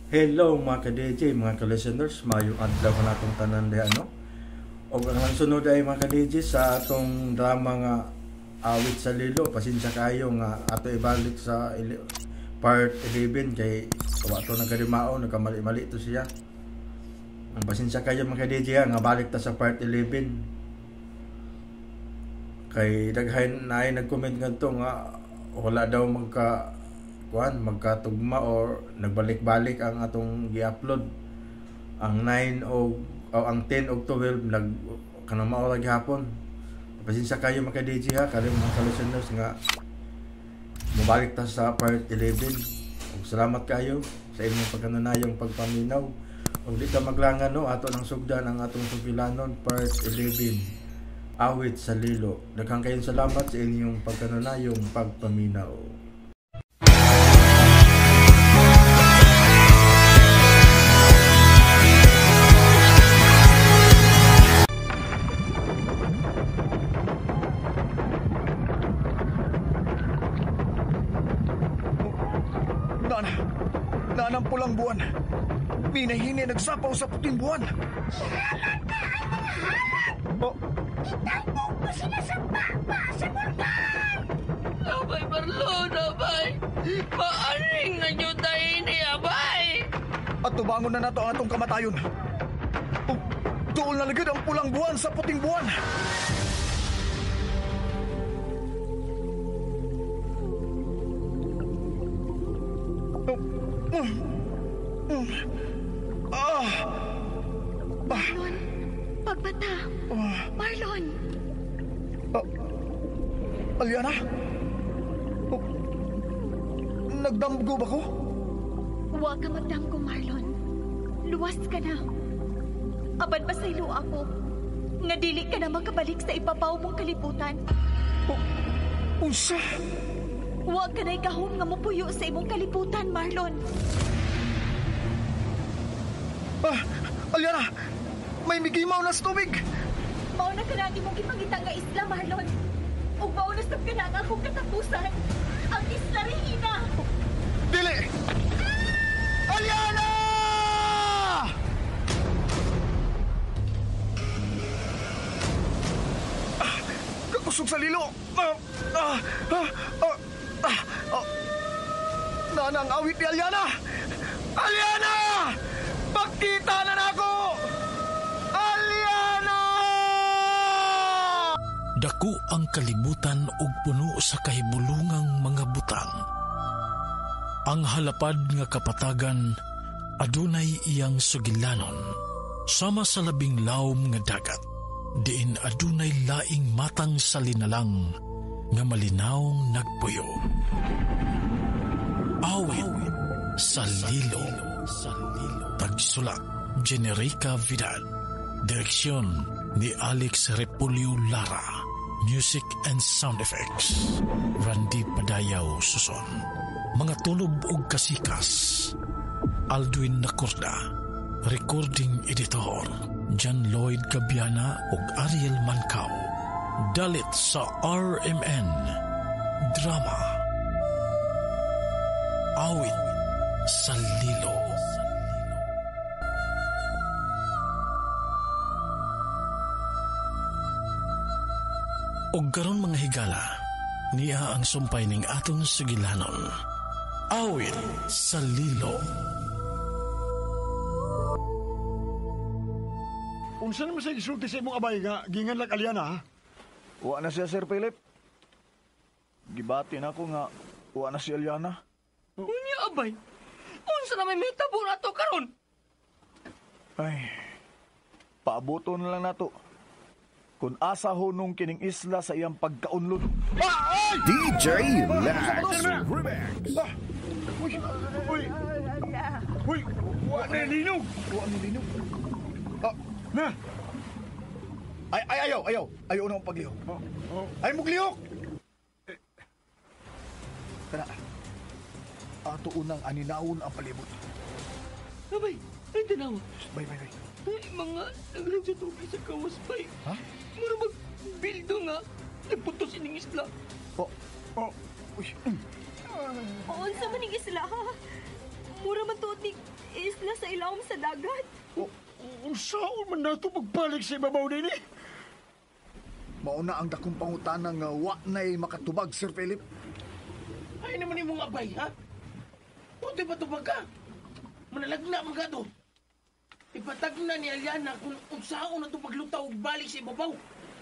Hello mga ka-DJ, mga ka-listeners, maayong adlaw kanatong tanan diha, no? Og ang lang sunod ay mga ka-DJ sa atong drama nga Awit sa Lilo. Pasensya kayo nga ato ibalik sa part 11 kay wa to nagkarimao, nagkamali-mali to siya. Ang pasensya kayo mga ka-DJ nga balik ta sa part 11. Kay daghan na ay nag-comment ngadto nga wala daw magkatugma or nagbalik-balik ang atong gi-upload. Ang 9 o ang 10 og 12 nag kanang mao ra gihapon. Pasensya kayo mga ka-DJ ha, kayo mga ka-listeners nga mobalik ta sa part 11. Ug salamat kayo sa inyong pagkanunayong pagpaminaw. Ug di ta maglangan, no, ato nang sugdan ang atong sugilanon part 11. Awit sa Lilo. Daghang kayong salamat sa inyong pagkanunayong pagpaminaw. Nana ang pulang buwan. Minahini nagsapaw sa puting buwan. Halat ka ay mga halat! Oh. Italbog mo sila sa baba sa bulkan! Abay, Marlon, abay! Maaring na nyo tayo ni abay! At tubangon na nato ang atong kamatayon. Oh, duol na lagid ang pulang buwan sa puting buwan! Marlon, pagbata. Marlon. Aliana? Oh, nagdamgo ba ko? Huwag ka magdamgo, Marlon. Luwas ka na. Apan pasaylo ako nga dili ka na makabalik sa ipapaw mong kalibutan. Oh, unsa? Huwag ka na ikahom nga mupuyo sa imong kalibutan, Marlon. Aliana! May migimaw na sa tubig! Mao na ka na imong gipangita nga isla, Marlon. Ug mao na sab ka na ang akong katapusan. Ang Isla Regina! Oh, dili! Aliana! Kakusog sa lilo! Nana ang awit ni Aliana! Aliana! Pagkita na nako! Aliana! Dako ang kalibutan ug puno sa kahibulungang mga butang. Ang halapad nga kapatagan adunay iyang sugilanon sama sa labing lawom nga dagat, diin adunay laing matang sa linalang nga malinaw nagpuyo. Awit sa Lilo. Tagsulat, Generica Vidal. Direksyon ni Alex Repulio Lara. Music and sound effects, Randy Padayaw Suson. Mga tulob og kasikas, Aldwin Nacorda. Recording editor, John Lloyd Gabiana ug Ariel Mancao. Dalit sa RMN Drama Awit sa Lilo. Og karon mga higala, niya ang sumpay ning atong sugilanon. Awit sa Lilo. Unsa naman sa gisulti sa imong abay nga ginganlak Aliana, ha? Wa na siya, Sir Philip. Gibati na ako nga wa na si Aliana. Unya, abay. Unsa na may mitabo na to karon? Ay, paabuto na lang nato. Kung asa hunong kining isla sa iyang pagkaunlod. Ah, ay! DJ Lax Remix. Ah, uy, uy, Uy, wa na linog. wa na linog. Ah, Na. ay, ay, ayaw, ayaw. Ayaw na akong paglihok. Oh, oh. Ay, muglihok! Tara. Ato unang aninaon ang palibot. Abay, ay tanawa. Bay, bay, bay. Ay, mga naglag sa tubig sa kawas, bay. Ha? Mura magbildo nga. Nagputos ining isla. Oh, Oh, uy. Unsa man ning isla, ha? Mura man tuod ni isla sa ilawom sa dagat. Unsaon man nato pagbalik sa ibabaw din eh? Mauna ang dakong pangutana nga wa na'y makatubag, Sir Philip. Ay naman imong abay, ha? Puti ba tubag ka? Manalagna man ka to. Ipatag na ni Aliana kung unsaon na ito paglutaw og balik sa ibabaw.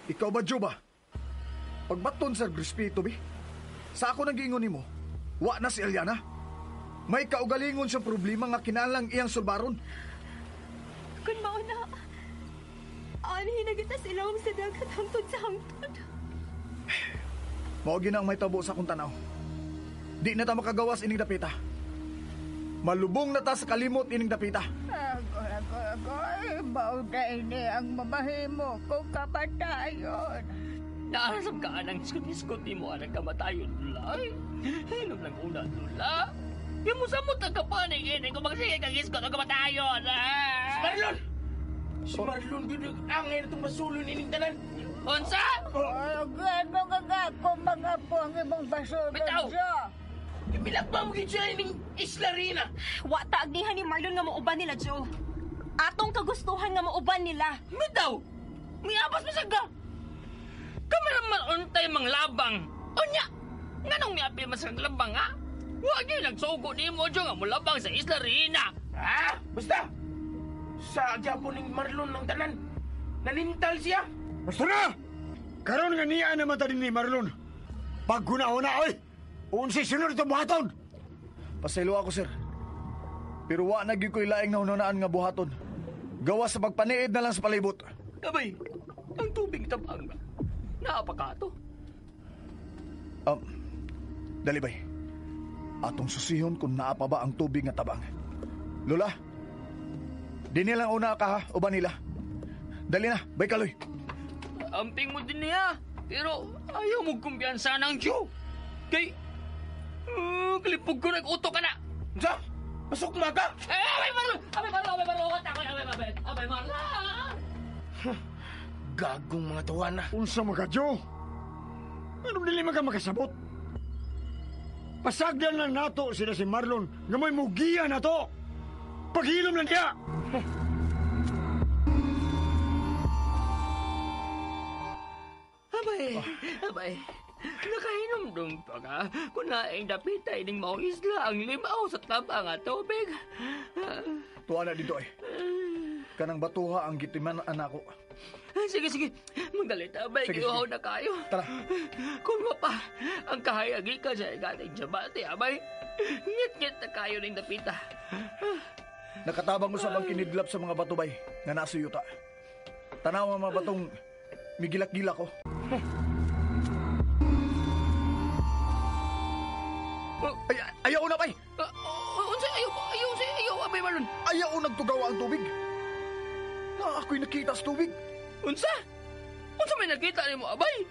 Ikaw ba, Juba? Pagbaton, Sir, respeto, bi. Sa ako nang giingon nimo, wa na si Aliana. May kaugalingon siyang problema nga kinahanglang iyang sulbaron. Kung mauna, anhi na kita sa ilawom sa dagat hangtod sa hangtod. Mao gyud ang may tabo sa akong tanaw. Di na ta makagawas ining dapita. Malubong na ta sa kalimot ining dapita. Agoy, agoy, agoy. Mao na ini ang mamahimo kung kamatayon. Naasam ka anang iskot-iskot ni mo anang kamatayon, Lula. Ay, hinom lang una, Lula. Yung mo samot ang kapanig ini kung magsige kang iskot ang kamatayon. Ah! Si Marlon! Si Marlon, gud angay na itong basulon ining tanan. Unsa? Agoy, mga nga kung mga po ang imong basulon Bitaw! siya. Imilakbang mo gid siya ining Isla Rina. Wa taagnihan ni Marlon nga mauban nila, Joe. Atong kagustuhan nga mauban nila. Bitaw! Miabas mo ka! Kameraman untay manglabang. Unya! Nganong miapil man sa labang, ha? Huwag yun nagsugo ni mo, Joe, nga mulabang sa Isla Rina. Ha? Basta! Sa gyapon ning Marlon ng tanan. Nanintal siya. Basta na! Karon nga niya naman ta din ni Marlon. Paghuna-huna, oy! Unsay sunod ito buhaton! Pasaylo ako, sir. Pero wa na gyud ko'y laing nahunahunaan nga buhaton. Gawa sa pagpaniid na lang sa palibot. Abay, ang tubig tabang. Naapakato. Dali bay. Atong susihon kung naa pa ba ang tubig nga tabang. Lola, di nilang una ka ha, uban nila. Dali na, bay kaloy. Amping mo din niya. Pero ayaw mo kumpiyansa ng Joe. Kay, kalipog ko nag-uto ka na. Sa? Pasok maga! Eh, abay Marlon! Abay Marlon! Abay Marlon! Abay Marlon! Abay Marlon! Gagong mga tawana. Unsa mga Joe? Anong dili man ka makasabot? Pasagdan lang nato sila si Marlon nga may mugiya na to. Paghilom lang niya! Abay, abay. Nakahinomdum pa ka kung naing dapita ining maong isla ang limaw sa tabang at tubig. Tuwa na dito eh. Kanang batuha ang gitiman anak ko. Sige, sige. Magdalita, abay. Sige, Kiuhaw sige. na kayo. Tara. Kung mapa, ang kahayagi ka sa igating jabate, abay. Ngit-ngit na kayo ning dapita. Nakatabang ko sa bang kinidlap sa mga bato bay nga nasa yuta. Tanaw ang mga batong migilak-gilak ko. Ay, ayaw na bay! Unsa ayaw, ayaw, ayaw, abay Marlon. Ayaw nagtugaw ang tubig. Na ako'y nakita sa tubig. Unsa? Unsa may nakita nimo, abay?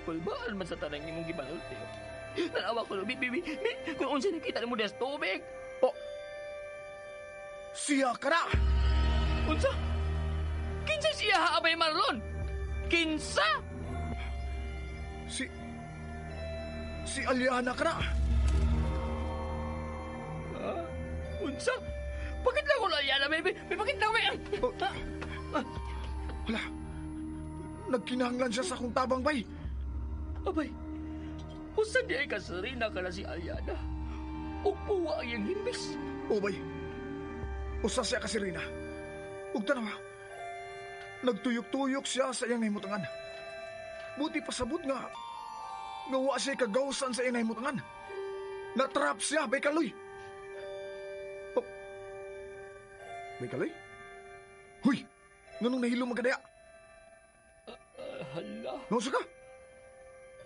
Kulbaan man sa tanang imong gibalot. Tanawa ko, bi, bi, bi, bi, kung unsa nakita nimo des tubig. Oh. Siya ka na! Unsa? Kinsa siya, abay Marlon? Kinsa? Si Aliana ka na! Unsa? Bakit lang ko na Aliana, baby? Bakit lang, baby? Oh. Hala. Nagkinahanglan siya sa akong tabang, bay. Abay, usa di ay kasarina ka na si Aliana. Ug puwa ang iyang himbis. O, bay. Usa siya kasirina. Ug tanawa. Nagtuyok-tuyok siya sa iyang nahimutangan. Buti pasabot nga. Nga wa siya kagawsan sa iyang nahimutangan. Natrap siya, bay kaloy. Oh. Bay kaloy? Huy! Nganong nahilo man kadaya? Hala. Nausa ka?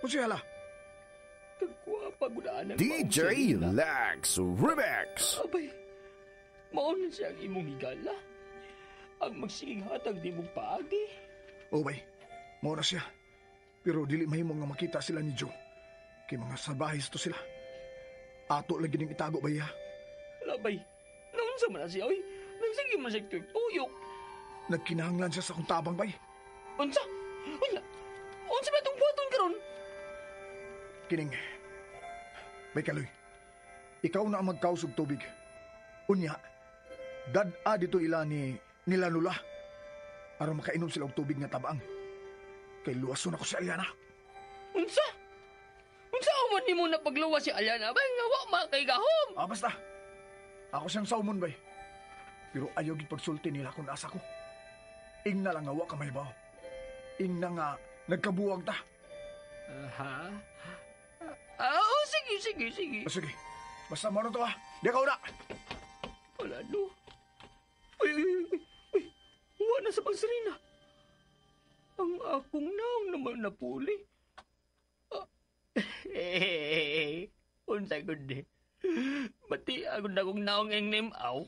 Unsa hala? Kagwapa gudaan ang DJ Lex Remix. Abay, mauna siya ang imong higala. Ang magsiging hatag di mong paagi. Oh, bay. Mauna siya. Pero dili mahimo nga makita sila ni Joe. Kay mga salbahis to sila. Ato lagi ning itago bay ha. Labay, naunsa man na siya, oy. Nagsige man siya tuyok. Nagkinahanglan siya sa akong tabang bay. Unsa? Wala. Unsa ba itong buhaton karon? Kining, bay kaloy. Ikaw na ang magkaus og tubig. Unya, Dad-a dito ila ni nila Lula. Aron makainom sila og tubig nga tabang. Kay luwason ako si Aliana. Unsa? Unsa man nimo na pagluwas si Aliana bay nga wa man kay gahom? Ah, basta. Ako siyang saumon bay. Pero ayaw gid pagsulti nila kung asa ko. Ingna lang nga wa ka mahibaw. Ingna nga nagkabuwag ta. Ha? Oh, sige, sige, sige. Oh, sige. Basta mo to ha. Di ka una. Wala no. Uy, uy, uy, uy. Wa na sa pagsarina. Ang akong naong naman napuli. Unsa gud eh. Bati ako na kong naong ang name-aw.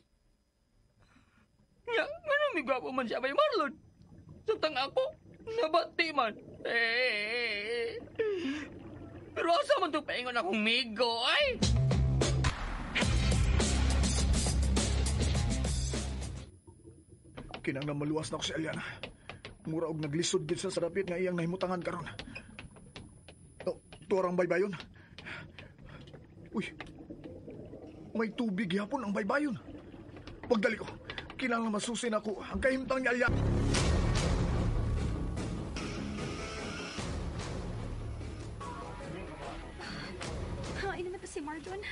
Nga, nga na may gwapo man siya bay Marlon. Samtang ako, nabati man. Pero asa man to paingon akong migo, ay! Kinang na maluwas na ako si Aliana. Mura og naglisod gid sa dapit nga iyang nahimutangan karon. Oh, tuwarang baybayon. Uy, may tubig yapon ang baybayon. Pagdali ko, kinang na masusin ako ang kahimtang ni Aliana. Hain naman to si Marlon.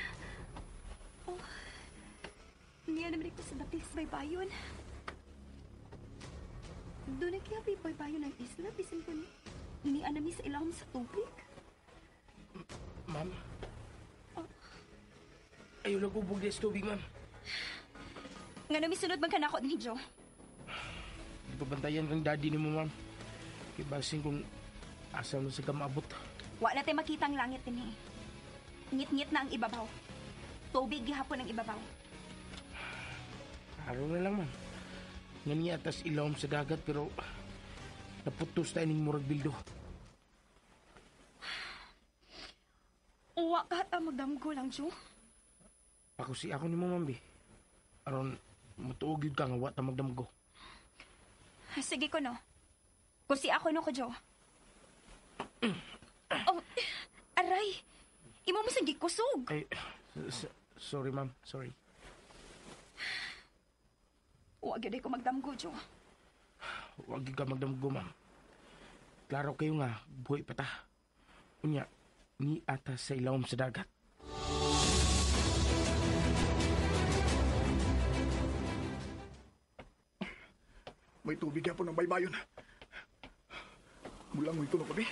Oh, niya naman ito sa dapit sa baybayon. Doon na kaya may baybayon ng isla, bisan kung niya namin sa ilawom sa tubig. Ma'am? Oh. Ayaw lang ubog sa tubig, ma'am. Nga nami sunod man kanako ni Joe. Di pa bantayan kang daddy ni mo, ma'am. Kaya basin kung asa mo sa kamaabot. Wa na tayo makita ang langit din eh. Ngit-ngit na ang ibabaw. Tubig gihapon ang ibabaw. Araw na lang, ma'am. Nga niya atas ilawom sa dagat pero naputos tayo ng murag bildo. Uwa ka at magdamgo lang, Joe. Ako si ako ni mo, ma'am, bi. Aron, mutuog yun ka nga wa ta magdamgo. Sige ko, no. Kung si ako, no ko, Joe. Oh, aray. Imo mo sang gikusog. Ay, sorry, ma'am. Sorry. Huwag yun ko magdamgo, Joe. Huwag yun ka magdamgo, ma'am. Klaro kayo nga, buhay pa ta. Unya, ni ata sa ilawom sa dagat. May tubig yapon ng baybayon. Mulangoy ko na kabi.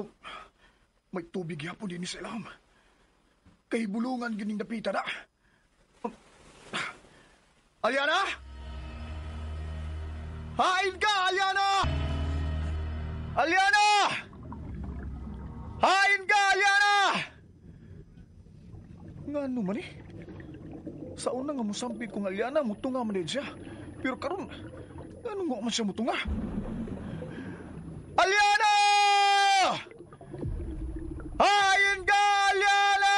Oh, may tubig yapon din sa ilawom. Kay bulungan gining dapita na. Aliana! Hain ka, Aliana! Aliana! Hain ka, Aliana! Ngano man eh? Sa una nga musampit kong Aliana, mutunga man din siya. Pero karon, ngano nga man siya mutunga? Aliana! Hain ka, Aliana!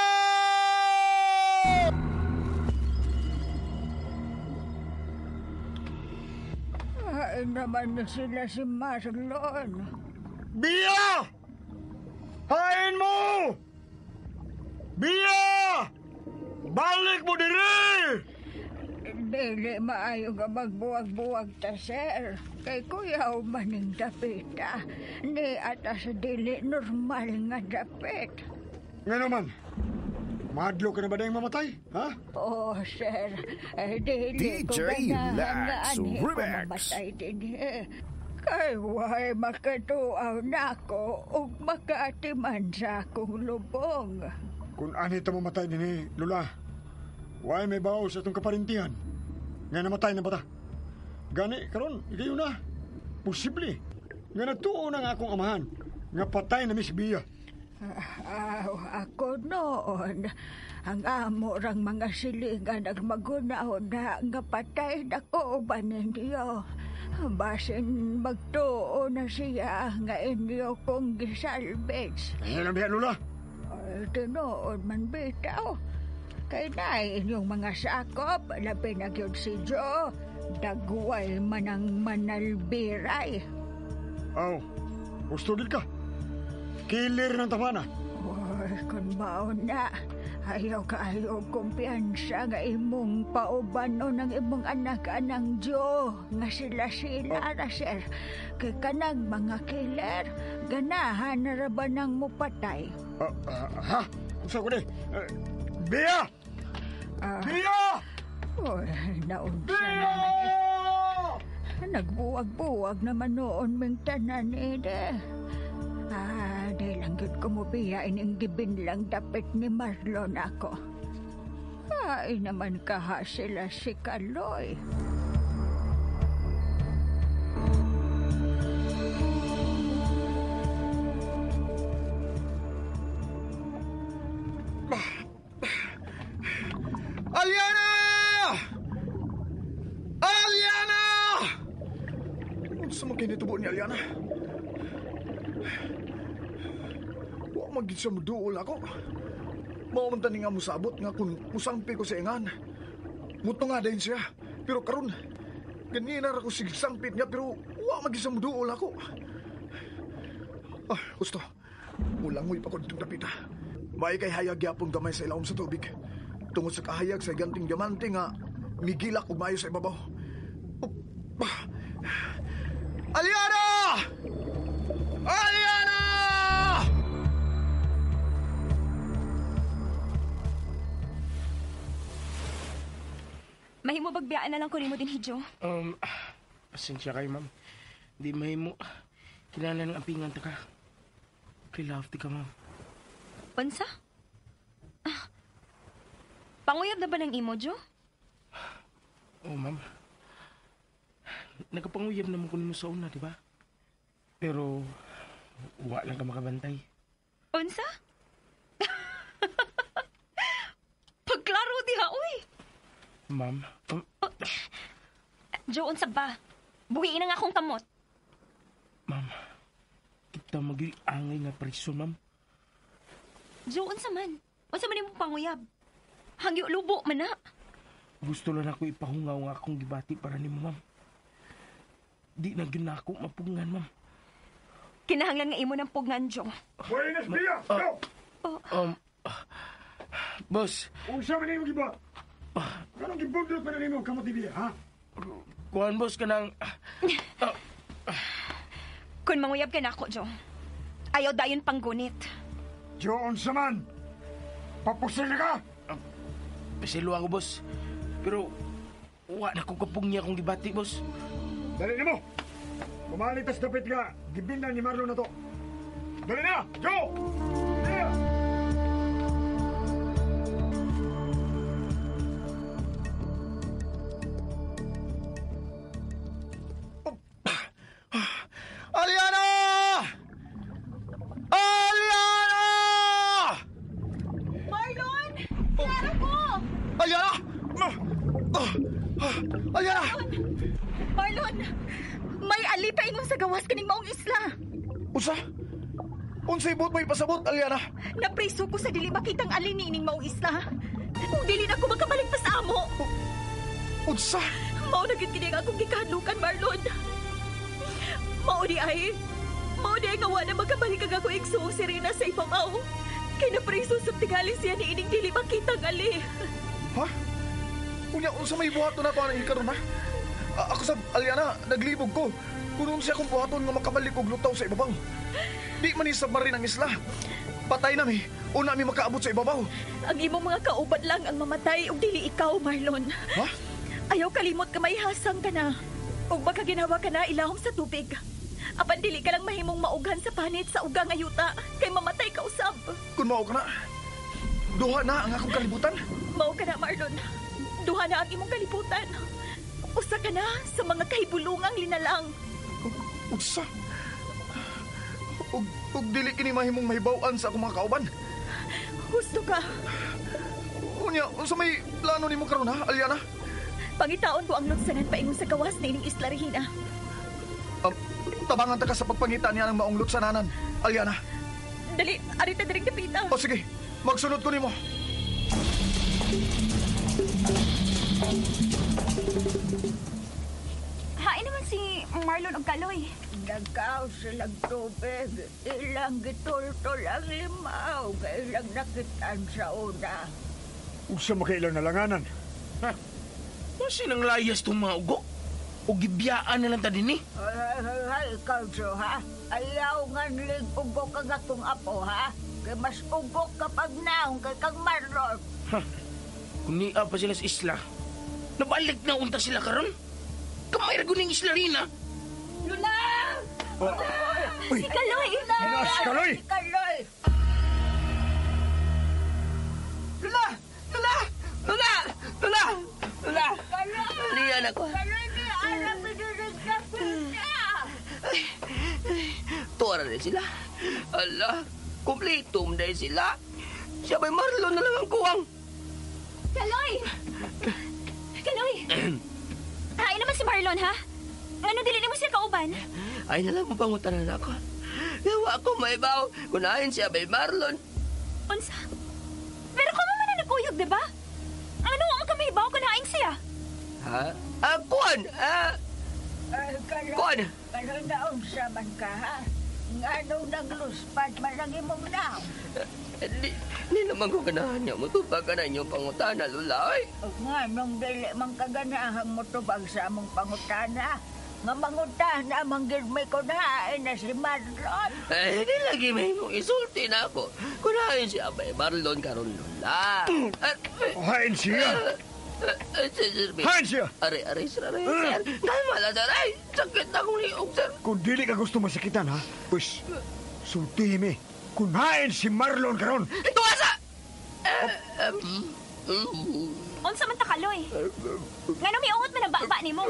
Ay naman na sila si Marlon. Bia! Hain mo! Bia! Balik mo diri! Dili maayo nga magbuwag-buwag ta, sir. Kay kuyaw maning dapita. Ni ata sa dili normal nga dapit. Nga naman, madlo ka na ba dayang mamatay? Ha? Oh, sir. Eh, dili ko DJ ganahan nga Lax anhi ko Remix. mamatay dinhi. Kay way makatuaw nako ug makaatiman sa akong lubong. Kung ani ta mamatay dinhi, Lula, way may bawo sa itong kaparintihan. Nga namatay na bata. Gani, karon, igayon na. Posible. Nga natuo na nga akong amahan. Nga patay na Miss Bia. Aw, ako noon. Ang amo rang mga silingan nagmagunaw na nga patay na ko uban ninyo. Basin magtuo na siya nga inyo kong gisalvage. Ay, lang biya, Lula. Ay, tinuod man bitaw. Kay na inyong mga sakop, labi na gyud si Joe. Dagway man ang manalbiray. Aw, gusto gid ka. Killer ng tamana. Ay, kung mao na, ayaw kaayo kumpiyansa nga imong paubanon ng imong anak anang Diyo, nga sila-sila ra, sir. Kay kanang mga killer, ganahan na ra ba nang mupatay? Ha? Unsa ko ni? Bea! Bea! Uy, naunsa naman eh. Nagbuwag-buwag naman noon ming tanan eh. Ah, di lang gyud ko mobiya ining gibinlang dapit ni Marlon ako. Ay naman kaha sila si Kaloy. Aliana! Aliana! Unsa man kay nitubo ni Aliana? Wa man gid siya moduol ako. Mao man tani nga mosabot nga kun musangpi ko sa ingan. Muto nga din siya. Pero karon ganina ra ko sige sangpit niya pero wa man gid siya moduol ako. Ah, gusto. Mulangoy pa ko ditong dapita. May kay hayag gyapon gamay sa ilawom sa tubig. Tungod sa kahayag sa ganting diamante nga migilak og maayo sa ibabaw. Oh, bah. Aliana! Aliana! Mahimo bagbiyaan na lang ko nimo din, Hijo. Pasensya kayo, ma'am. Di mahimo. Kinahanglan ng ampingan ta ka. Kay-love ti ka, ma'am. Unsa? Ah, panguyab na ba ng imo, Jo? Oo, ma'am. Nagapanguyab naman ko nimo sa una, di ba? Pero, wa lang ka makabantay. Unsa? Pagklaro diha, uy! Ma'am, Jo, unsa ba? Buhiin na nga akong kamot. Ma'am, kita maging angay nga preso, ma'am. Jo, unsa man? Unsa man imong panguyab? Hangyo lubo man na. Gusto lang ako ipahungaw nga akong gibati para nimo, ma'am. Di na gyud na ako mapugngan, ma'am. Kinahanglan nga imo ng pugnan, Jo. Buenas, Bea! Go! Boss. Unsa man imong gibuhat? Ganong gibudlot man nimo kamot ni Bea, ha? Kuan, boss, kanang... Kun manguyab ka na ako, Jo. Ayaw dayon panggunit. Jo, unsa man? Papusil na ka! Pasilo ako, boss. Pero, wa na ko kapong niya akong gibati, boss. Dali na mo! Pumalitas dapit nga, gibinlan ni Marlon na to. Dali na! Jo! Bea! Aliana! Aliana! Marlon! Klaro ko! Aliana! Aliana! Marlon! May ali pa ingon sa gawas kaning maong isla. Unsa? Unsay buot mo ipasabot, Aliana? Napriso ko sa dili makitang ali ni ining maong isla. Kung dili na ako makabalik pa sa amo. Unsa? Mao na gyud kini ang akong gikahadlukan, Marlon. Mao di ay nga wa na makabalik ang ako igsuong si Rina sa ibabaw. Kay napriso sa tingali siya ni ining dili makitang ali. Ha? Unya, unsa may buhaton na ako anang ikaron, ha? Ako sa Aliana, naglibog ko. Kung unsa akong buhaton nga makabalik og lutaw sa ibabaw. Di man ni submarine ang isla. Patay na mi. Una mi makaabot sa ibabaw. Ang imong mga kauban lang ang mamatay ug dili ikaw, Marlon. Ha? Ayaw kalimot ka may hasang ka na. Ug baka ginawa ka na ilahom sa tubig. Apan dili ka lang mahimong maughan sa panit sa uga nga yuta kay mamatay ka usab. Kung mao ka na, duha na ang akong kalibutan. Mao ka na, Marlon. Duha na ang imong kalibutan. Usa ka na sa mga kahibulungang linalang. Usa? Ug dili kini mahimong mahibaw-an sa akong mga kauban. Husto ka. Unya, unsa may plano nimo karon ha, Aliana? Pangitaon ko ang lutsanan paingon sa gawas na ining Isla Regina. Tabangan ta ka sa pagpangita niya ng maong lutsananan, Aliana. Dali, arita diring dapita. O sige, magsunod ko nimo. Hain naman si Marlon og Kaloy. Nagkaw silang tubig, ilang gitultol ang limaw, kay ilang nakitaan sa una. Unsa makailang nalanganan? Ha? Masin ang layas itong mga ugok? O gibiyaan na lang ta din eh? Ay, ikaw, Jo, ha? Ayaw nga lig ugok ang akong apo, ha? Kay mas ugok kapag naong kay kang Marlon. Ha? Kung niya pa sila sa isla, nabalik na unta sila karon. Kamay ra guning isla rin, ha? Lula! Oh. Uy! Si Kaloy! Nas, Kaloy! Si Kaloy! Lula! Lula! Lula! Lula! Lula! Kaloy! Liyan ako. Kaloy, di alam binurig na pita! Tuwa na sila. Ala, kumpleto mo dahil sila. Siya ba'y Marlon na lang ang kuwang. Kaloy! Kaloy! Hain naman si Marlon, ha? Ano, dili na mo siya kauban? Ay na lang mo pangutanan ako. Yawa ako maibaw. Kunain siya ba'y Marlon. Unsa? Pero kamo man na nagkuyog, di ba? Ano ang kami ibaw kunain siya? Ha? Ah, kuwan! Ah, Ay, Kaloy! kuwan! Kaloy, naunsa man ka, ha? Nganong nagluspad man ang imong naong? Di naman ko ganahan niya. Mutubag ka na inyong pangutana, Lula. Ay. Nganong dili man kaganahan mo tubag sa among pangutana? Nga mangutana man gid may kunain na si Marlon. Eh, di lagi may mong isulti na ako. Kunain siya ba'y Marlon karon, Lula. Hain siya! Sir, Hain siya! Are, are, sir, are, sir. Kalma lang, sir. Ay, sakit na akong liog, sir. Kung dili ka gusto masakitan, ha? Pwes, sultihin mi. Kunain si Marlon karon. Ito asa! Unsa man ta, Kaloy? Ngano may ungot man ang baba nimo?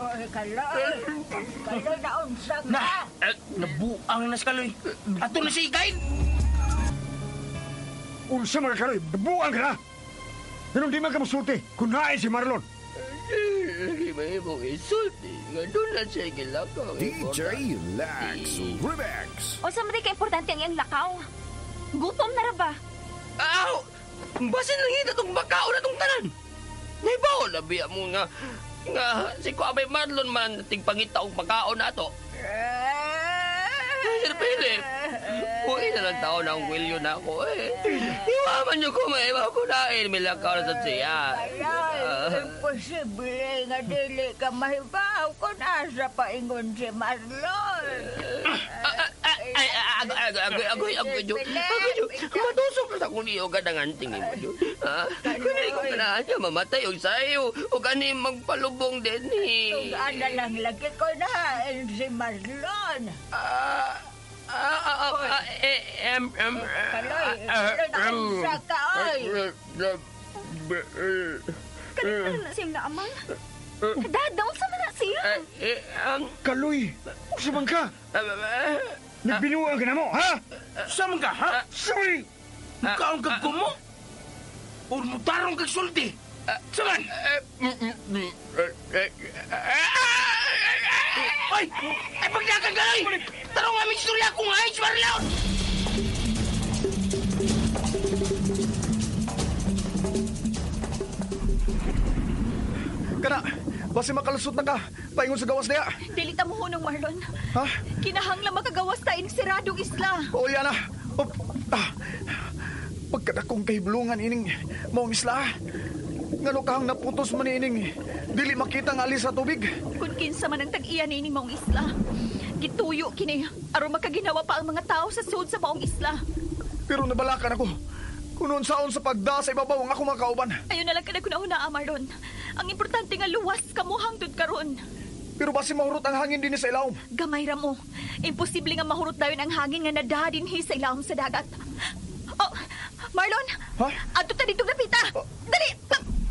Oy, Kaloy! Kaloy, naunsa ka? Na! Nabuang na si Kaloy. Ato na siya ikain! Unsa mga Kaloy, buang ka na! Ganun di man ka musulti. Kunain si Marlon. Lagi may mong isulti. Nga doon na siya gilakaw. DJ Lax Remix. Unsa man di ka importante ang iyang lakaw? Gutom na ra ba? Aw! Basin lang ita itong bakao na itong tanan. Naibaw, labi mo nga. Nga, si Kuabay Marlon man tigpangita og pagkaon na to. Sir Philip, buhay na lang taon ang wilyo na ako eh. Iwaman niyo ko maibaw ko na eh. May lakaw na sa siya. Kaloy, imposible nga dili ka mahibaw kung asa paingon si Marlon. Ay, agoy, agoy, agoy, agoy, Jo. Agoy, Jo. Matusok na sa akong liyo ka ng anting mo, Jo. Ha? Kung ko ganahan niya, mamatay og sayo. O gani magpalubong din eh. Tugaan na lang lagi ko na si Marlon. Kaloy, naunsa ka, oy. Kanina na siyang naamang. Dad, unsa man na siya? Kaloy, unsa man ka? Nagbinuang ka na mo, ha? Sa man ka, ha? Sorry! Mukaon kag kumo? O mutarong kag sulti? Sa man? Ay! Ay, pagdakan Kaloy! Tarong aming istorya kung ay si Marlon! Kana, basi makalusot na ka. Paingon sa gawas niya. Dili ta mo hunong, Marlon. Ha? Kinahanglan makagawas ta ining siradong isla. O, yan na. Oh, ah. Pagkadakong kahiblungan ining maong isla. Ngano kahang naputos man ining dili makita nga alis sa tubig. Kung kinsa man ang tag-iya niining maong isla. Gituyo kini aron makaginawa pa ang mga tao sa sud sa maong isla. Pero nabalakan ako. Kung saon sa pagda sa ibabaw ang ako mga kauban. Ayon na lang kada kunahuna, Marlon. Ang importante nga luwas kamo hangtod karon. Pero basi mahurot ang hangin dinhi sa ilawom. Gamay ra mo. Imposible nga mahurot dayon ang hangin nga nadaha dinhi sa ilawom sa dagat. Oh, Marlon! Ha? Adto ta dito lapita. Dali!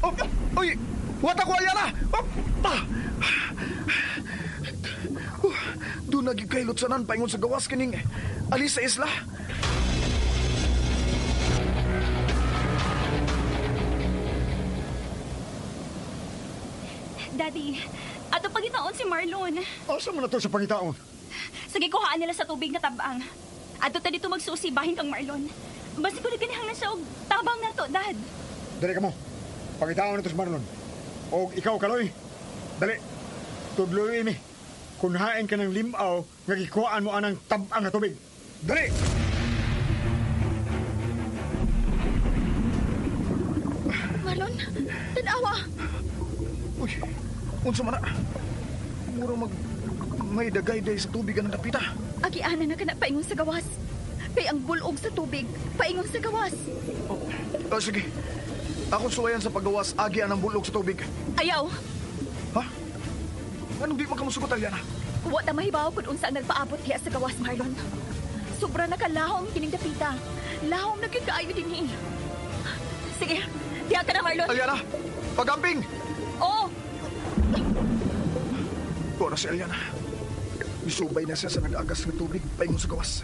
Oh, uy! Wata ko Aliana! Oh, ah. Doon naging kahilotsanan paingon sa gawas kining alis sa isla. Daddy, ato pangitaon si Marlon. Asa man na to sa pangitaon? Sa gikuhaan nila sa tubig na tabang. Adto ta dito magsusibahin kang Marlon. Basi ko nagkanihang siya og tabang na to, Dad. Dali ka mo. Pangitaon na to si Marlon. O ikaw, Kaloy. Dali. Tudloy ini. Kunhain ka ng limaw nga gikuhaan mo anang tab-ang nga tubig. Dali! Marlon, tanawa. Uy, unsa man na? Mura mag may dagay-day sa tubig ang dapita. Agianan na ka na paingon sa gawas. Kay ang bulog sa tubig, paingon sa gawas. Oh, sige. Ako suwayan sa paggawas, agi ang bulog sa tubig. Ayaw. Ha? Anong di man ka musugot, Aliana? Wa ta mahibaw kung unsa ang nagpaabot diha sa gawas, Marlon. Sobra na kalahom kining dapita. Lahom na gyud kaayo dinhi. Sige, diha ka na, Marlon. Aliana, pagamping! Oo. Tuwa na si Aliana. Misubay na siya sa nag-agas ng tubig, paingon sa gawas.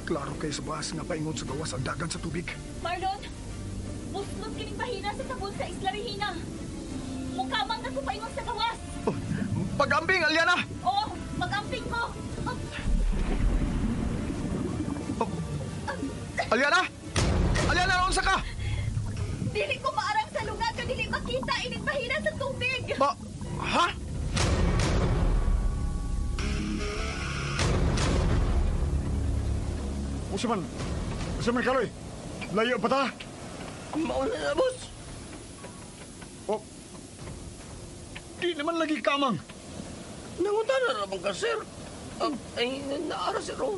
Klaro kay sa bahas nga paingon sa gawas ang dagan sa tubig. Marlon, muslot kining bahina sa sabon sa Isla Regina. Mukamang na ko paingon sa gawas. Oh, pag-amping, Aliana! Oo, mag-amping ko. Oh. Oh. Aliana! Aliana, unsa ka? Dili ko maarang sa lugar ka dili makita ining bahina sa tubig. Ba, ha? Usaman, usaman Kaloy. Layo pa ta. Mauna na, boss. Oh. Di naman lagi kamang. Nangunta na ramang ka, sir. Ay, naara si Ron.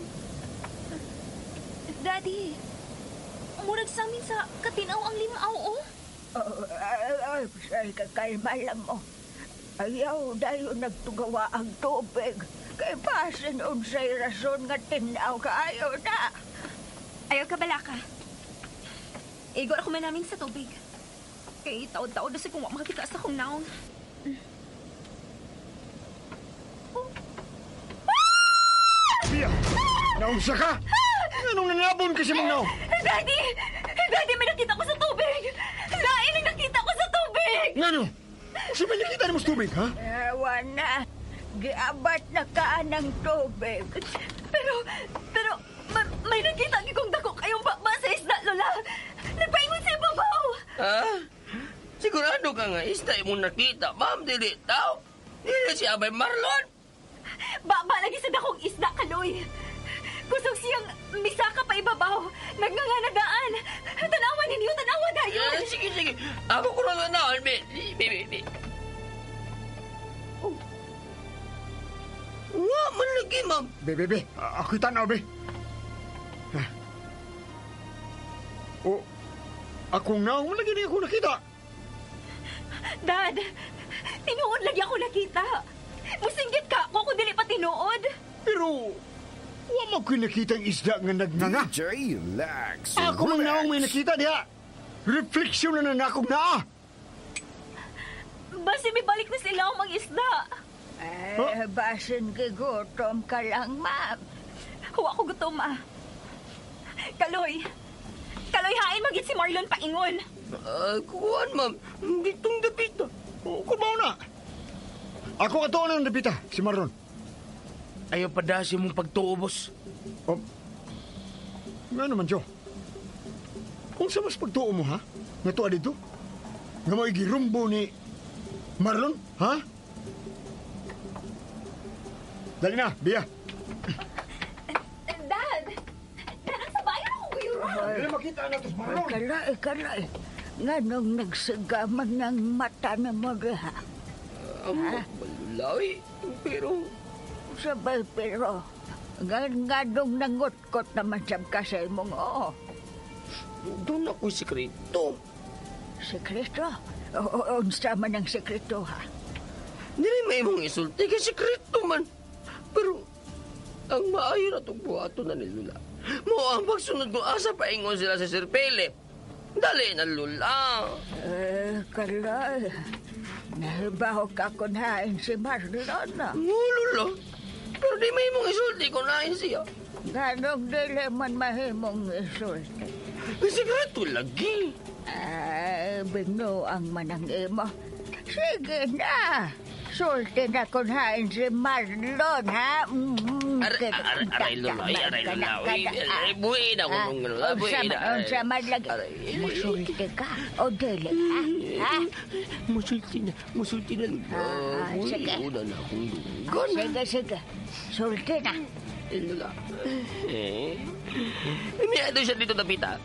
Daddy, murag sa amin sa katinaw ang limaw, oh. Ay, kakalma lang mo. Ayaw, dayo nagtugawa ang tubig. Kay pasin unsay rason nga tinaw kaayo na. Ayaw ka balaka. Igor ako man namin sa tubig. Kay taod-taod na sa kung makakita sa kong naong. Pia, naunsa ka? Anong nanabon kasi mong naong? Daddy! Daddy, may nakita ko sa tubig! Lain ang nakita ko sa tubig! Ngano? Sa may nakita mo sa tubig, ha? Ewan na. Giabat na ka ng tubig. Pero, may nakita kong dako kayong bakba sa isda, Lola. Nagpaingon sa ibabaw. Ha? Sigurado ka nga, isda mo nakita, ma'am. Dili tao. Dili si Abay Marlon. Baba lagi sa dakong isda, Kaloy. Kusog siyang misaka pa ibabaw. Nagnganganadaan. Tanawan ninyo, tanawan dayon. Sige, sige. Ako ko na tanawan, be. Be. Oh. Wa man lagi, ma'am. Be. Ako'y tanaw, be. Oh, akong naong lagi niya ako nakita. Dad, tinuod lagi ako nakita. Musinggit ka ako kung dili pa tinuod. Pero, wa mo ko'y nakita ang isda nga nagnganga. DJ Lex Ako mang naong may nakita diha. Refleksyon na na akong naa. Basi may balik na sila ang mga isda. Eh, basin gigutom ka lang, ma'am. Huwa ko gutom, ah. Kaloy! Kaloy, hain magit si Marlon paingon. Kuwan, ma'am. Ditong dapita. Kumaw na. Ako katuon ng dapita, si Marlon. Ayaw pa dasi mong pagtuo, boss. Oh. Nga naman, Joe. Kung sa mas pagtuo mo, ha? Nga tuwa dito? Nga maigirumbo ni Marlon, ha? Dali na, Bia. Dad! Dad, ang sabayan ako guyura. Dali makita na to si Marlon. Kalay, kalay. Nga nung nagsigaman ng mata na mo diha. Malulay, pero... Sabay pero, nga nung nangutkot naman sab ka sa imong oo. Doon ako'y sekreto. Sekreto? O, unsa man ang sekreto, ha? Dili may imong isulti kay sekreto man. Pero, ang maayo na itong buhato na ni Lula. Mo ang pagsunod ko asa paingon sila sa Sir Philip. Dali na, Lula. Eh, kalay. Nahibaw ka kunhain si Marlon, ah. Oo, Lula. Pero di may imong isulti kung nain siya. Ganong dili man mahimong isulti. Sekreto lagi. Ay, binuang man ang imo. Sige na. Sulti na kunhain si Marlon, ha? Aray, aray, aray, Lola. Ay, aray, Lola. Uy, ay, buhi na ako nung Lola. Buhi na. Unsa man lagi. Musulti ka o dili, ha? Ha? Musulti na. Musulti na, Lola. Ah, Buhi sige. na na akong dunggan. Sige, sige. Sulti na. Eh, Lola. Eh. May ano siya dito, Dapita.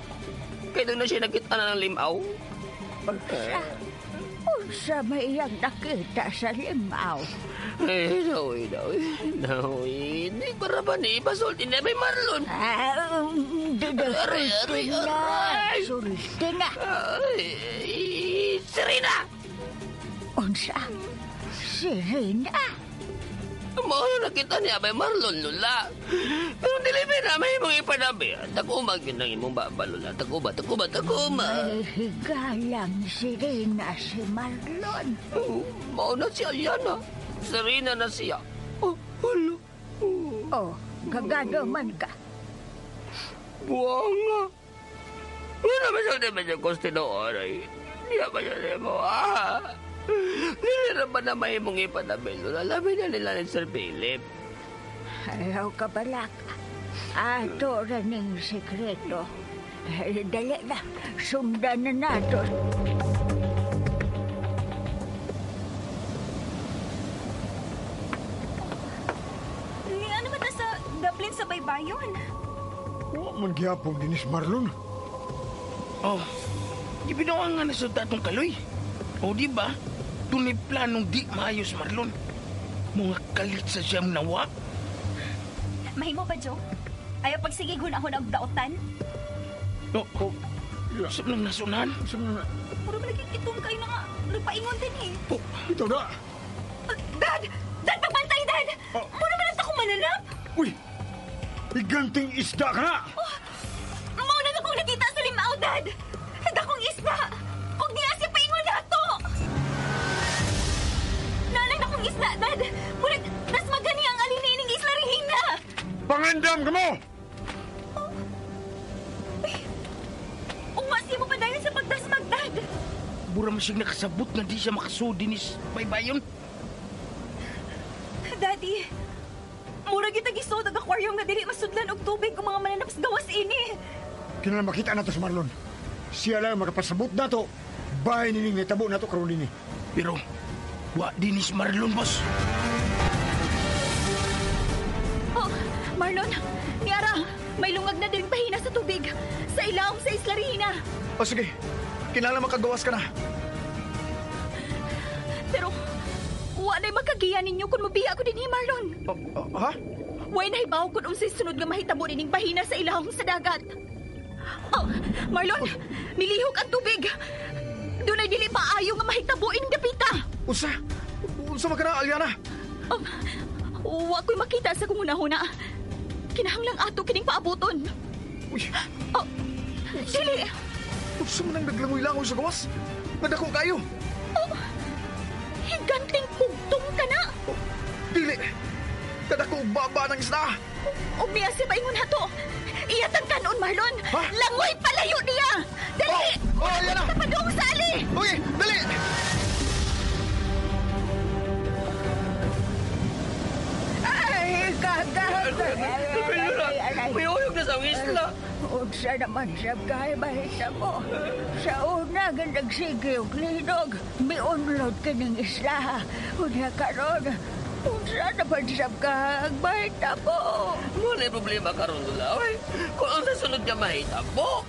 Kaya doon na siya nakita na ng limaw. Unsa? Unsa may iyang nakita sa limaw? Eh, naoy, naoy. Naoy. Di para ba ni Ibasulti na may Marlon? Ah, Aray, aray, sulti na. aray. Sulti na. Ay, Serena! Unsa? Si Rina? Mao na nakita niya may Marlon, Lola. Pero dili ba na may mong ipanabi? Takuma gyud ang imong baba, Lola. Takuma, takuma, takuma. May higalang si Rina si Marlon. Oh, mao na siya, Aliana. Serena na siya. Oh, hala. Oh, gagano man ka. Buwang nga. Wala ba siya naman yung gusto aray? Di ba siya mo, ah? Dili na ba na may mong ipanabi, Lola? Labi na nila ni Sir Philip. Ayaw ka balak. Ato ra ning sekreto. Dali na, sundan na nato. Ni ano ba ta sa Dublin sa baybayon? Wa man gihapon dinis Marlon. Oh, gibinawa nga na sa datong kaloy. O di ba? Dunay planong di maayos, Marlon. Mga kalit sa siyang nawa. Mahimo ba, Joe? Ayaw pagsigig hunahon ang daotan? Oh, oh. Sa nang nasunahan? Puro malagi itong kayo na nga. Nagpaingon din eh. Oh, ito na. Dad! Dad, pagbantay, Dad! Oh. Mura man ako mananap! Uy! Iganting isda ka na! Oh, mauna na akong nakita sa limaw, Dad! Dakong isda! Huwag niya siya paingon na ito! Nanay na akong isda, Dad! Murag, nas magani ang alinining isla Regina! Pangandam ka mo! Oh. Uy! Umasi mo pa dahil sa pagdasmag, Dad! Bura masig nakasabot nga di siya makasudi ni Baybayon. Daddy, murag kita gisod ang aquarium nga dili masudlan og tubig kung mga mananap sa gawas ini. Kinahanglan makita nato si Marlon. Siya lang makapasabot nato. Bahay nining nitabo nato karon dinhi. Pero wa din ni Marlon, boss. Oh, Marlon, niara, may lungag na din pahina sa tubig. Sa ilawom sa Isla Regina. O sige, kinahanglan makagawas ka na. Pero wa na'y makagiya ninyo kung mabiya ko dinhi, Marlon. Ha? Way na hibaw kung unsay sunod nga mahitabo nining bahina sa ilawom sa dagat. Oh, Marlon, milihok ang tubig. Dunay dili maayo nga mahitabo ining dapita. Unsa? Unsa man ka na, Aliana? Oh, wa ko'y makita sa kung una-huna. Kinahanglang ato kining paabuton. Uy. Oh, dili. Unsa man ang naglangoy-langoy sa gawas? Nadako kayo. Oh, higanting pugtong ka na. Oh, dili. Kadako og baba ng isda. Umiya si paingon hato. Iyatang kanon, Marlon. Ha? Langoy palayo niya. Dali. Oh, oh, ayan na. Tapadong sa ali. Okay, dali. Ay, kagag! May uyog na sa isla. Unsa naman siya kay mahita mo. Sa una nga nagsige og linog, miunlod kining isla. Unya karon, unsa naman siya kag mahita mo. Wala problema karon, Lola. Oy, kung ang sasunod nga mahitabo,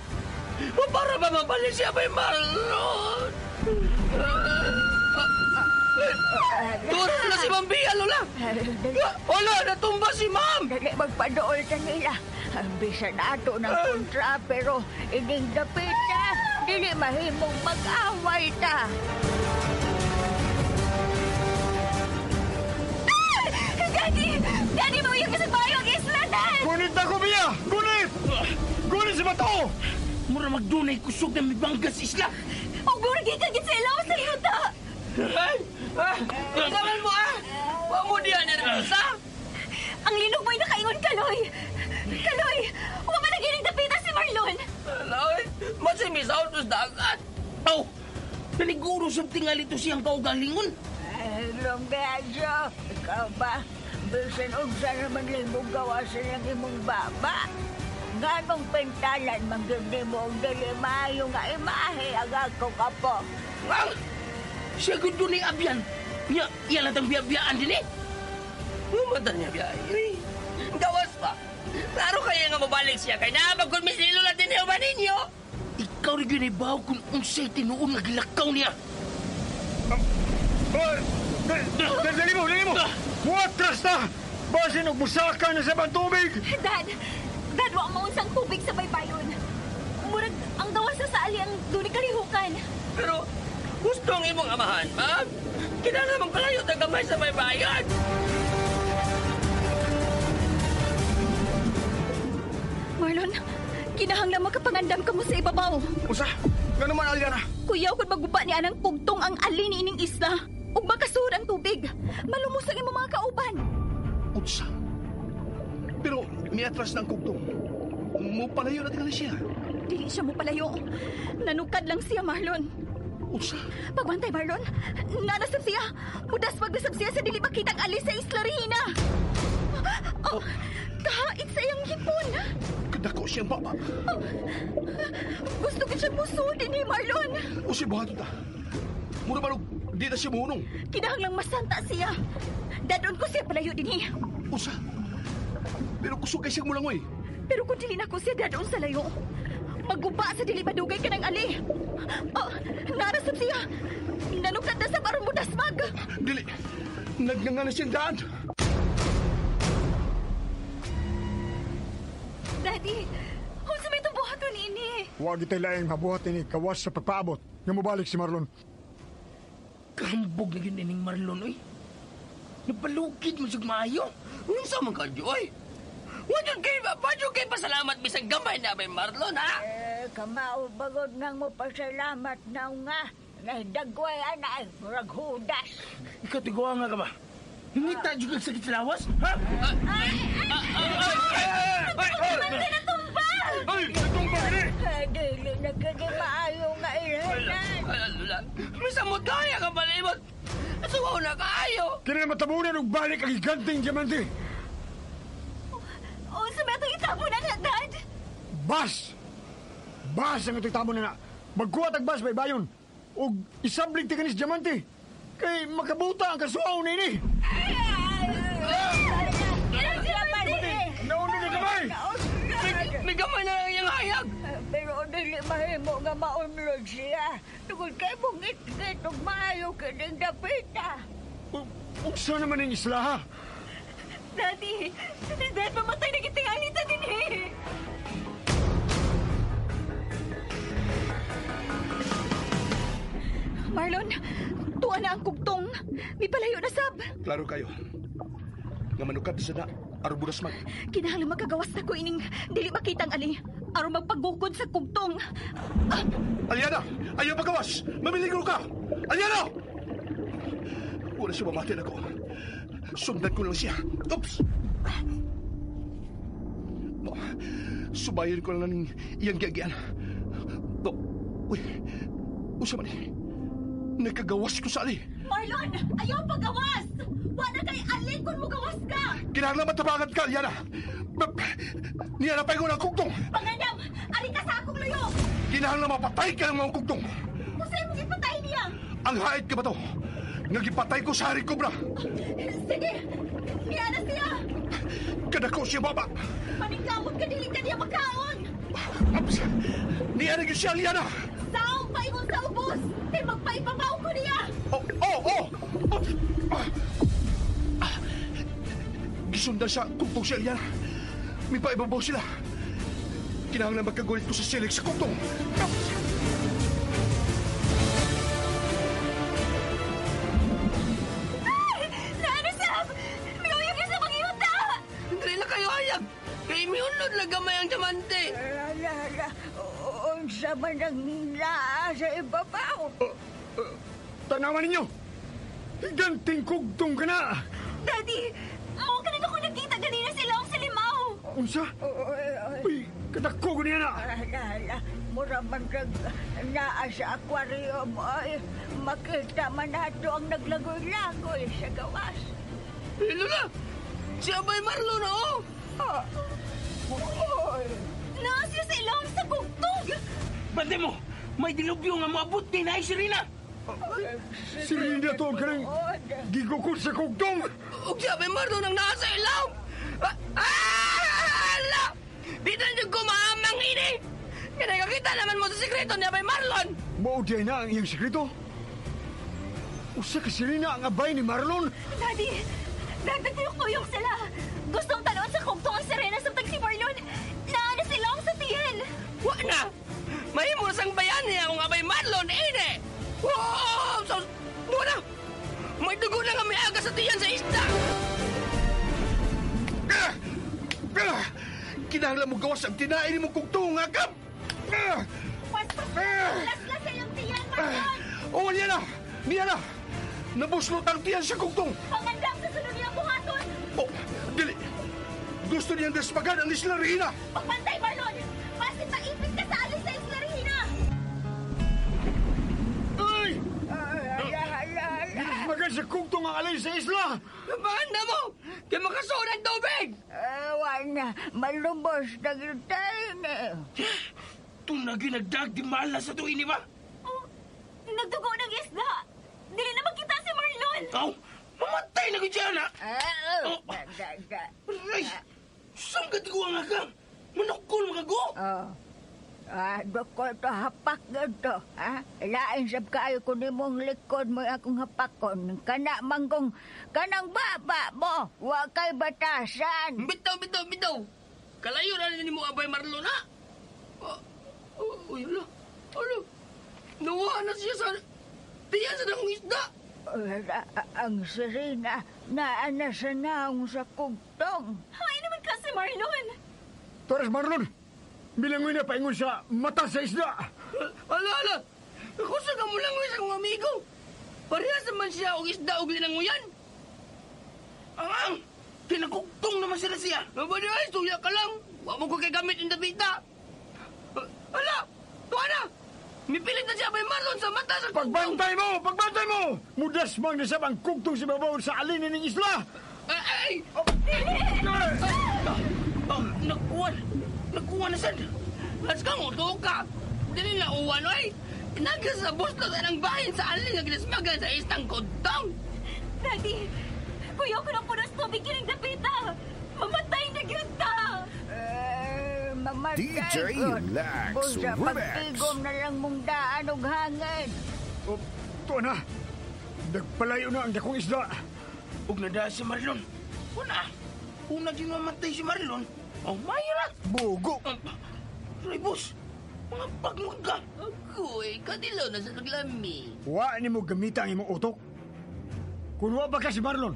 o para ba mabalik siya may Marlon? Turo na si Ma'am Bia, Lola! Wala, natumba si Ma'am! Dali magpadool ta nila. Bisan ato ng kontra, pero ining dapita, dili mahimong mag-away ta. Daddy! Daddy, mauyog ka sa bayo ang isla, Dad! Gunit na ko, Bia! Gunit! Gunit si Bato! Mura magdunay kusog na mibanggas isla. O gurgi ka gid sa ilaw sa yuta! Ay! Ah! Naman mo, ah! Wa mo diyan nervyosa! Ang linog mo'y nakaingon, Kaloy! Kaloy! Wa man nagining dapita si Marlon! Kaloy! Masimisaw sa dagat! Oh! Naniguro sa tingali to siyang kaugalingon. Ay, Longganyo, ikaw ba? Bisan unsa naman nimo gawasan ang imong baba. Nganong pentalan man gyud nimo og dili maayo nga imahe ang akong apo. Ang! Siya gud ni abyan. Nya, iya lang tang biyabiyaan din eh. Umatan niya biyahe. Gawas pa. Klaro kaya nga mabalik siya kay naabag kung Miss Lola din ba ninyo? Ikaw rin yun ibaw kung unsay tinuon nga gilakaw niya. Dali mo, dali mo! Muatras na! Basin og musaka na sa tubig! Dad! Dad, wa maunsang tubig sa baybayon. Murag, ang gawas na sa ali ang duni kalihukan. Pero gusto ang imong amahan, ma'am. Kinahanglan magpalayo ta gamay sa baybayon. Marlon, kinahanglan makapangandam ka mo sa ibabaw. Usa, nga naman, Aliana? Kuyaw kung maguba ni anang pugtong ang ali ni ining isla. Ug makasud ang tubig. Malumos ang imong mga kauban. Unsa? Pero miatras na ang kugtong. Mupalayo na tingali siya. Dili siya mo palayo. Nanukad lang siya, Marlon. Unsa? Pagbantay, Marlon. Nanasab siya. Mudaswag nasab siya sa dili makitang ali sa Isla Regina. Oh, kahait sa iyang hipon. Kadako siyang baba. Oh, gusto ko siyang musudin ni Marlon. Usi, buhaton ta. Mura balog, di na siya muhunong. Kinahanglang masanta siya. Dadon ko siya palayo dinhi. Usa? Pero kusog kay siyang mulangoy. Pero kung dili na ko siya dadon sa layo, maguba sa dili madugay ka ng ali. Oh, narasab siya. Nanukad na sa aron mudasmag. Dili. Nagnganga na siyang daan. Daddy, unsa may itong buhaton ini? Huwag itay laing mabuhat ini kawas sa pagpaabot. Nga mobalik si Marlon. Kahambog na yun ining Marlon, oy. Napalugid mo siyang maayo. Unsa man ka, Joy? Wajud kay wajud kay pasalamat bisan gamay na bay Marlon, ha? Eh, kamao bagod nang mo pasalamat na nga. Nahdagway ana ay murag hudas. Ikaw tigawa nga ka ba? Hingita jud kag sakit sa lawas, ha? Ay, natumba! Ay, natumba gani! Dili na kini maayo nga ilhanan. Ala, Lola. May samot kaya ka palibot. Suwaw na kaayo. Kini na matabunan og balik ang giganting diamante. Unsa may itong itabo na nga, Dad? Bas! Bas ang itong tabo na na. Magkuha tag bas baybayon. Og isablig ti kanis diamante. Kay makabuta ang kasuaw nini. Nauna na gamay! May gamay na lang iyang hayag. Pero dili mahimo nga maunlod siya. Tungod kay mungit-ngit ug maayo kining dapita. Unsa naman ang isla ha? Daddy, Dad, mamatay na kitang alita din eh. Marlon, tuwa na ang kugtong. May palayo na sab. Klaro kayo. Nga manukad sa na, aron budas mag. Kinahanglan makagawas na ko ining dili makitang ali. Aron magpagukod sa kugtong. Ah, Aliana! Ayaw pagawas! Mamiligro ka! Aliana! Wala siya mamati na ko. Sundan ko lang siya. Oops! No, subayon ko lang ng iyang giagian. No, uy, usa man eh. Nagkagawas ko sa ali. Marlon, ayaw pagawas! Wala kay ali kung mugawas ka! Kinahanglan matabangan ka, Aliana! Niya na paingon ang kugtong! Pangandam, ari ka sa akong luyo! Kinahanglan mapatay ka ng mga kugtong! Kusay mo ipatay niya! Ang hait ka ba to? Nagipatay ko sa Hari Cobra! Sige, niya na siya! Kadako siya baba! Paningkamot ka dili ka niya makaon! Ups! Niya na siya, Aliana! Saong paingon sa ubos! Kay magpaibabaw ko niya! Oh, oh, oh! Oops! Ah. Gisundan siya, kugtong siya, Aliana. May paibabaw sila. Kinahanglan magkagulit ko sa silig sa kugtong. Oops! Ay! Naano sab? Miuyog na sa mga yuta! Dili na kayo hayag. Kay miunod lang gamay ang diamante. Hala, hala. Unsa man ang naa sa ibabaw. Tanawan ninyo! Higanting kugtong ka na! Daddy, mo ka na ako nakita ganina sila ang sa limaw! Unsa? Uy, kadako ko niya na! Hala, hala. Mura man kag naa sa aquarium. Ay, makita man nato ang naglagoy-lagoy sa gawas. Eh, Lola, Si Abay Marlon, oh! Naa siya sa ilawom sa kugtong! Bante mo! May dilubyo nga moabot kay naay Serena! Si Rina to ang kanang gigukod sa kugtong! Ug si Abay Marlon ang naa sa ilawom! Ala! Di na niyo kumaamang ini! Nga nakakita naman mo sa sikreto ni Abay Marlon! Mao diay na ang iyang sikreto? Usa ka Serena ang abay ni Marlon? Daddy! Dad, nagtuyok-tuyok sila! Gustong tanaon sa kugtong ang Serena samtang si Marlon! Naa na sa ilawom sa tiyan! Wa na! Mahimo na sang bayani akong Abay Marlon, ini! Wow! So, duwa na! May dugo na nga may aga sa tiyan sa isda! Kinahanglan mo gawas ang tinain mo kugtong, akap! Paspas! Laslas sa iyong tiyan, Marlon! Oh, niya na! Niya na! Nabuslot ang tiyan sa kugtong! Pangandam sa sunod niyang buhaton! Oh, dili! Gusto niyang despagan ang Isla Regina! Pagbantay, Marlon! Basin maipit ka sa alis sa Isla Regina! Ay! Ala, ala, ala. Magan sa kugtong ang alay sa isla! Pangandam mo! Kaya makasuod ang tubig! Ewan na, malubos na tayo ni. Tunagi nagdag di malas sa tuin, di ba? Oh, nagdugo ng isda! Dili na makita si Marlon! Aw, mamatay na ko dyan, ha? Ah, Oh. da, da, da. Aray! Saan ka di ko ang akam? Manukol mga go! Oh. Ah, dokol to hapak ganto, ha? Lain sab kaayo ko nimong likod mo akong hapakon. Kana manggong kanang baba mo, wa kay batasan. Bitaw, bitaw, bitaw! Kalayo na ni mo Abay Marlon, ha? Oh, oh, uy, ala. Ala. Nawa na siya sa... Tiyan sa dakong isda! Ang Serena naa na sa naong sa kugtong. Hay naman ka si Marlon! Torres Marlon! Bilangoy na paingon sa mata sa isda! Ala, ala! Kusa ka mo lang sa akong amigo! Parehas naman siya og isda og linanguyan! Ang! Kinakugtong naman sila siya! Mabali ay, suya ka lang! Wa mo ko kay gamit in dabita! Ala! Tuwa na! Mipilit na siya Abay Marlon sa mata sa kugtong! Pagbantay mo! Pagbantay mo! Mudas mang nasab ang kugtong sa babaw sa alinin ng isla! Ay! Ay! Oh, nakuha! Nakuha na sad! Las kang uto ka! Dili na uwan, oy! Naga sa buslot ang bahin sa alin nga ginasmagan sa istang kugtong! Daddy! Kuya ko ng punos tubig kining dapita! Mamatay na gyud ta! Mamatay DJ gud. Lax Busa Remix. pagtigom na lang mong daan og hangin. Oh, tuwa na! Nagpalayo na ang dakong isda! Ug nadaan si Marlon. Una! Una di mamatay si Marlon. Oh, mayo na! Bugo! Aray, boss! Mga pagmod ka! Agoy, kadilaw na sa naglami. Wa ni mo gamita ang imong utok. Kung wa ba ka si Marlon,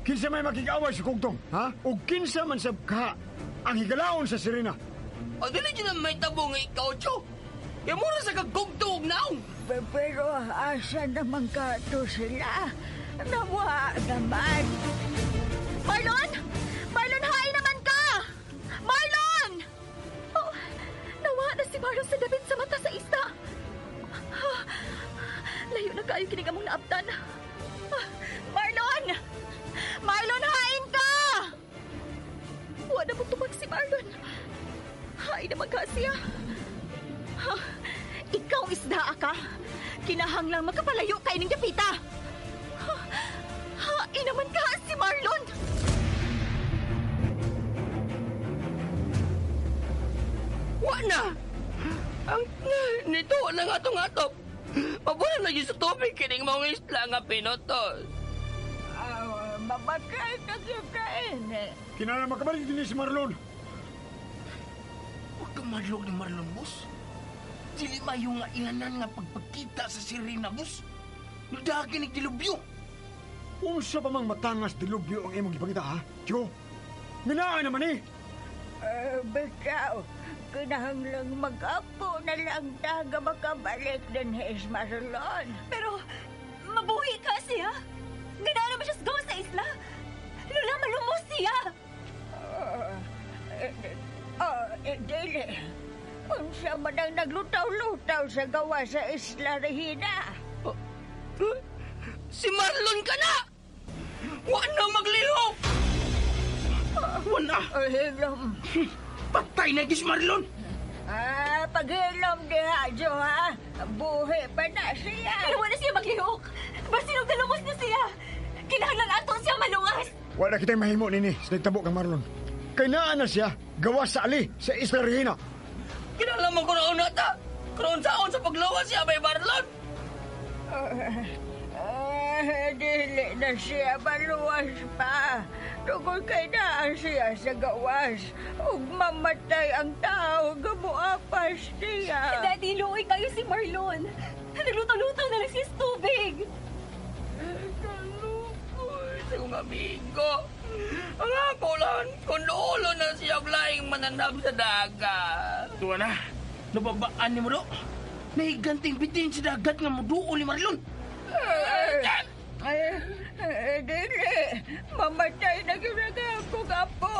kinsa may makig-away sa kugtong, ha? O kinsa man sab ka ang higalaon sa Serena. O dili dyan na may tabo nga ikaw, Cho! Kaya mura sa kagugtong og naong! Pero asa naman ka to sila? Nawa naman. Marlon! Marlon, hain naman ka! Marlon! Oh, nawa na si Marlon sa dapit sa mata sa isda. Ah, layo na kayo kinig among naabtan. Ah, Marlon! Marlon, hain ka! Wa na mo tubag si Marlon. Hain naman ka siya. Ah, ikaw isda ka. Kinahanglang makapalayo kay ning dapita. Hain naman ka si Marlon! Wa na! Ang nito wala nga atong atop. Pabulan na yun sa tubig kining mga isla nga pinutos. Mamatay na kita eh. Kinahanglan makabalik din si Marlon. Huwag ka madlog ni Marlon, boss. Dili mayo nga ilanan nga pagpagkita sa Serena, boss. Nagdagi ni dilubyo. Unsa pa mang matangas dilubyo ang imong gipangita, ha? Joe, Minaan naman eh. Bitaw, kinahanglang mag-apo na lang ta nga makabalik din his Marlon. Pero mabuhi ka siya. Ganaan naman siya sa gawas sa isla. Lola, malumos siya. Dili. Unsa man ang naglutaw-lutaw sa gawa sa Isla Regina? Si Marlon ka na! Wa na maglihok! Wala. Hilom. Patay na gis Marlon. Ah, paghilom diha, Jo, ha? Buhi pa na siya. Pero wala siya maglihok. Basin og nalumos na siya. Kinahanglan ato siya maluwas. Wala kita'y mahimo nini sa nagtabo kang Marlon. Kay naa na siya, gawas sa ali sa Isla Regina. Kinahanglan mo ko na ta. Karon saon sa pagluwas siya bay Marlon. Dili na siya maluwas pa. Tungkol kay naa siya sa gawas. Ug mamatay ang tao, gamuapas niya. Daddy, luoy kayo si Marlon. Nagluto-luto na lang siya sa tubig. Kalukoy sa kong amigo. Ang ako lang, kung lolo na siya og laing mananab sa dagat. Tuwa na, nababaan ni mo do. Nahiganting bitin sa dagat nga muduol ni Marlon. Dili, mamatay na ginagakong apo.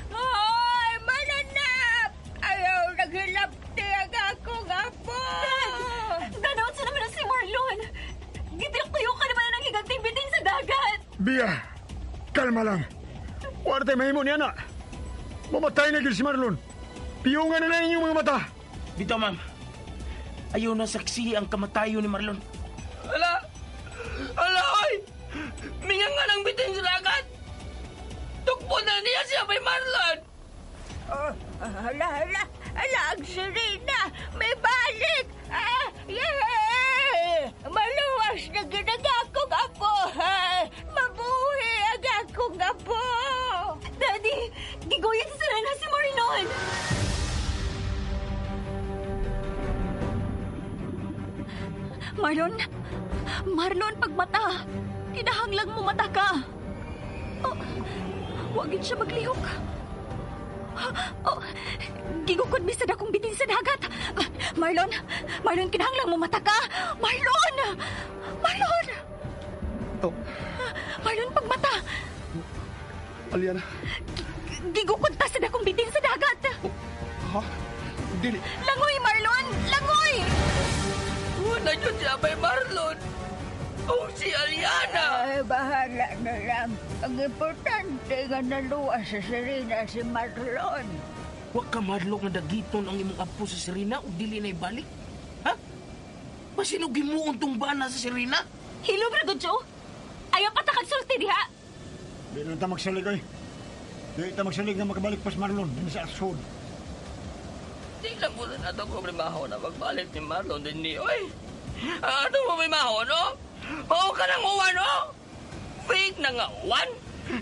Hoy, mananap! Ayaw naghilapti ang akong apo. Dad! Dad, sa naman na si Marlon. Gitiyok-tuyok ka naman ng higanting bitin sa dagat. Bia, kalma lang. Wala tayo mahimo niya na. Mamatay na gyud si Marlon. Piyungan na na inyong mga mata. Bitaw, ma'am. Ayaw na saksi ang kamatayon ni Marlon. Ala! Ala, oy! Minga nga ng bitin sa dagat! Tukpo na niya siya bay Marlon! Oh, hala, hala, hala, ang sirena! May balik! Ah, yeah! Maluwas na ginagakong apo! Mabuhi ang akong apo! Daddy, giguyot sa sirena si Marlon! Marlon! Marlon, pagmata! Kinahanglang mumata ka! Oh, wagin siya maglihok. Oh, gigukod mi sa dakong bitin sa dagat. Marlon! Marlon, kinahanglang mumata ka! Marlon! Marlon! Oh. Marlon, pagmata! Aliana. Gigukod ta sa dakong bitin sa dagat. Oh, ha? Dili. Langoy, Marlon! Langoy! Wala yun siya bay Marlon. Oh, si Aliana! Ay, bahala na lang. Ang importante nga naluwas sa Serena si Marlon. Huwag ka madlok nga dagiton ang imong apo sa Serena o dili na ibalik. Ha? Basin og gimuon tong bana sa Serena? Hilo, Brago Joe! Ayaw pa takagsulti diha! Di na ta magsalig, oy. Di ta magsalig nga makabalik pa si Marlon. Din sa asod. Di lang po na ito problemaho na pagbalik ni Marlon din ni, oy. Ang atong problemaho, no? Oo ka ng uwan, no? Fake na nga uwan.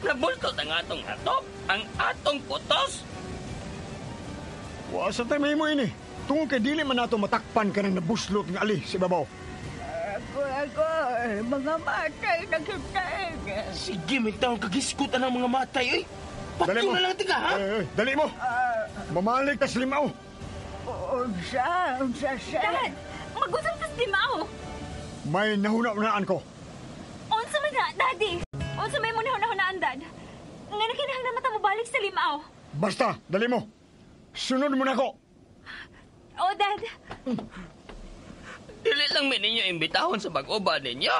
Nabultot ang atong atop, ang atong putos. Wa sa tayo mahimo ini. Tungod kay dili man nato matakpan ka ng nabuslot nga ali sa ibabaw. Ako, mga matay na kita. Sige, may taong kagiskot ang mga matay, oy. Patyo na lang tika, ha? Eh, dali mo. Mamalik ta sa limaw. Unsa, unsa siya. Dad, mag-usap sa limaw. May nahuna-unaan ko. Unsa man na, Daddy. Unsa may mo nahuna-hunaan, Dad. Nga na kinahanglan mata mo balik sa limaw. Basta, dali mo. Sunod mo na ko. Oh, Dad. Dili lang mi ninyo imbitahon sa pag-uban ninyo.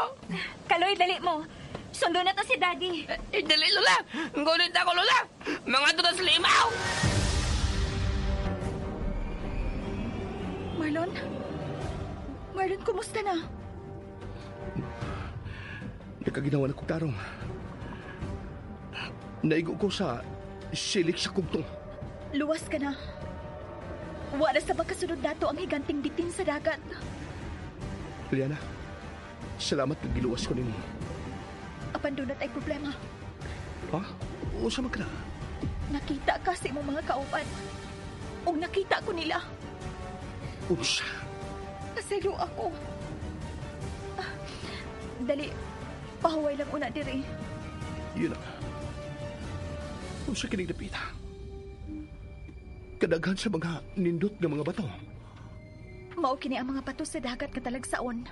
Kaloy, dali mo. Sundo na to si Daddy. Eh, dali, Lola. Ngunit ako, Lola. Mga tutas limaw. Marlon? Marlon, kumusta na? Nakaginawa na ko tarong. Naigo ko sa silik sa kugtong. Luwas ka na. Wala sa pagkasunod nato ang higanting bitin sa dagat. Liana, salamat kag giluwas ko nimo. Apan doon ay problema. Ha? Unsa man ka na? Nakita ka sa imong mga kauban. Ug nakita ko nila. Unsa? Kaselo ako. Dali, pahuway lang una diri. Yun na. Unsa kining dapita? Kadaghan sa mga nindot nga mga bato. Mao kini ang mga bato sa dagat nga talagsaon.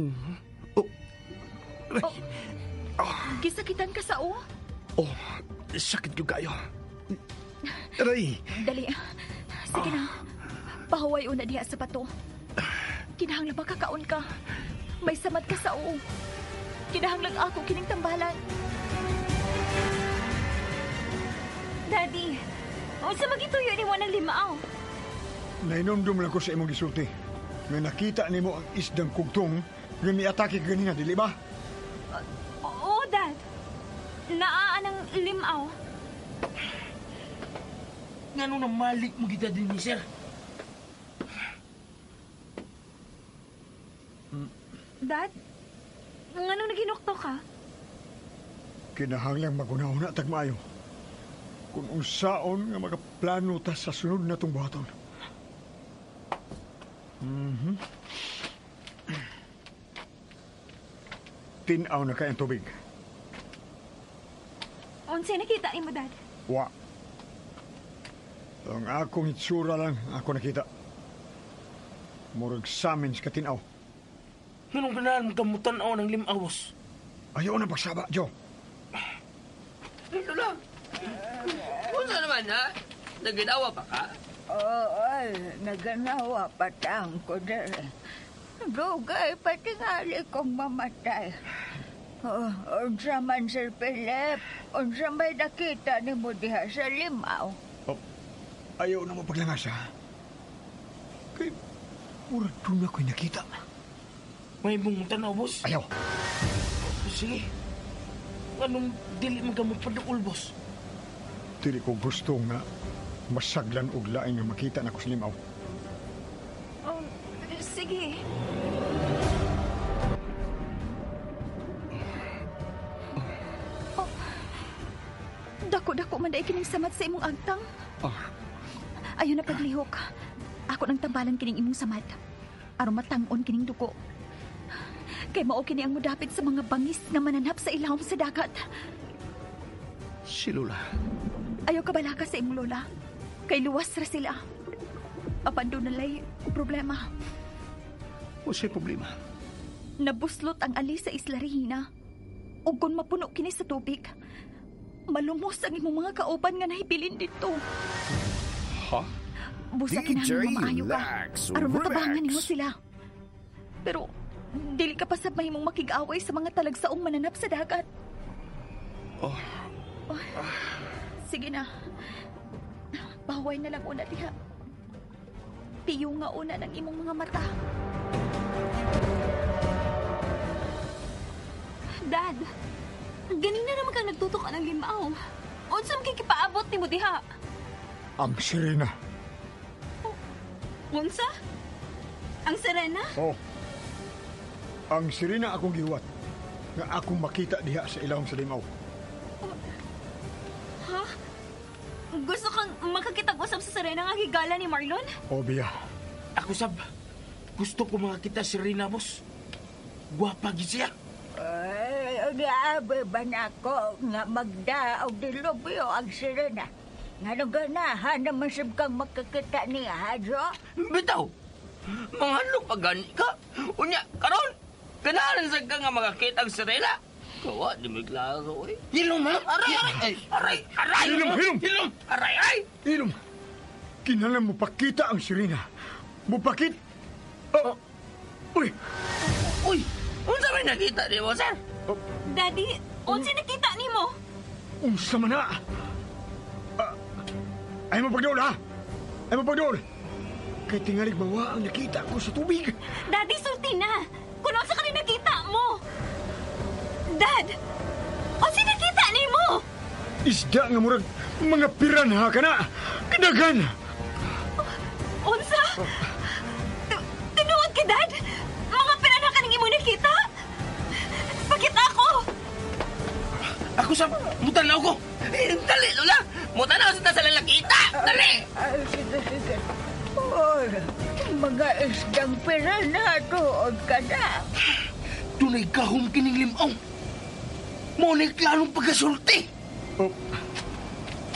Mm-hmm. Oh. Oh. Gisakitan ka sa o? Oh, sakit gyud kayo. Aray. Dali. Sige na. Pahuway una diha sa bato. Kinahanglan makakaon ka. May samad ka sa oo. Kinahanglan ako kining tambalan. Daddy, unsa magituyo nimo ng limaw? Nahinumdum lang ko sa imong gisulti. Nga nakita nimo ang isdang kugtong nga miatake ganina, dili ba? Oo, Dad. Naa ang limaw. Ngano na malik mo kita din ni sir? Dad, nganong naginukto ka? Kinahanglang maguna-una tagmaayo. Kung unsaon nga makaplano ta sa sunod na tong buhaton. Tinaw na kayang tubig. Unsay nakita nimo, Dad? Wa. Ang akong itsura lang ako nakita. Murag samin sa katinaw. Nganong ganahan mo kamutan-aw ng limaw, boss? Ayaw na pagsaba, Joe. Lola, unsa naman ha? Naginawa pa ka? Oo, ay, naganawa pa taong ko dere. Dugay patingali kong mamatay. Oh, unsa man, Sir Philip, unsa may nakita ni mo diha sa limaw? Oh, ayaw na mo paglangas, ha? Kay, murag doon ako'y nakita. May mong tanaw, boss? Ayaw. Sige. Anong dili man ka mo paduol, boss? Dili ko gusto nga masaglan og laing nga makita na ko sa limaw. Oh, sige. Oh, dako-dako man dai kining samat sa imong agtang. Ayaw na paglihok. Ako nang tambalan kining imong samat. Aron matang-on kining dugo. Kay mao kini ang mudapit sa mga bangis nga mananap sa ilawom sa dagat. Si Lola. Ayaw ka balaka sa imong lola. Kay luwas ra sila. Apan doon nalay problema. Unsay problema? Nabuslot ang ali sa Isla Regina. Ug kung mapuno kini sa tubig, malumos ang imong mga kauban nga nahibilin dito. Ha? Busa DJ kinahanglan mamaayo ka. Lax Aron matabangan Remix. nimo sila. Pero dili ka pa sa mahimong makig-away sa mga talagsaong mananap sa dagat. Oh. Oh, sige na. Baway na lang una diha. Piyo nga una ng imong mga mata. Dad, ganina naman kang nagtutok ng limaw. Unsa man kikipaabot nimo diha? Ang sirena. Unsa? Ang sirena? Oh. Ang sirena akong gihuwat nga akong makita diha sa ilawom sa limaw. Ha? Gusto kang makakitag-usap sa sirena nga higala ni Marlon? O, Bia. Ako sab, gusto ko makakita si Rina, boss. Gwapa gid siya. Ay, grabe ba na ako nga magdaog dilubyo ang sirena? Nga ganahan naman sab kang makakita niya, ha, Jo? Bitaw, manghanlok pa gani ka. Unya, karon, ganahan sa ka nga makakita ang sirena. Kawa, di may klaro eh. Hilom, ha? Aray, aray, aray, aray! Hilom, hilom! Hilom, aray, ay! Ilom, kinahanglan mo pakita ang sirena. Mupakit... Oh. Uy! Uy, unsa may nakita ni mo, sir? Oh, Daddy, unsa nakita nimo? unsa man na? Ay mo pagdool, ha? Ay mo pagdool. Kay tingalig mawa ang nakita ko sa tubig. Daddy, sulti na! Kung unsa ka rin nakita mo! Dad! Unsa nakita nimo? Isda nga murag mga piranha ka na. Kadagan! Unsa? Tinuod ka, Dad? Mga piranha ka nang imong nakita? Pakita ako! Ako sab, mutanaw ko. Eh, dali, Lola! Mutanaw sa sa lalakita! Dali! Ay, sige, sige. Oy, mga isdang piranha tuod ka na. Dunay gahom kining limaw. Mao ni klarong pagkasulti. Oh,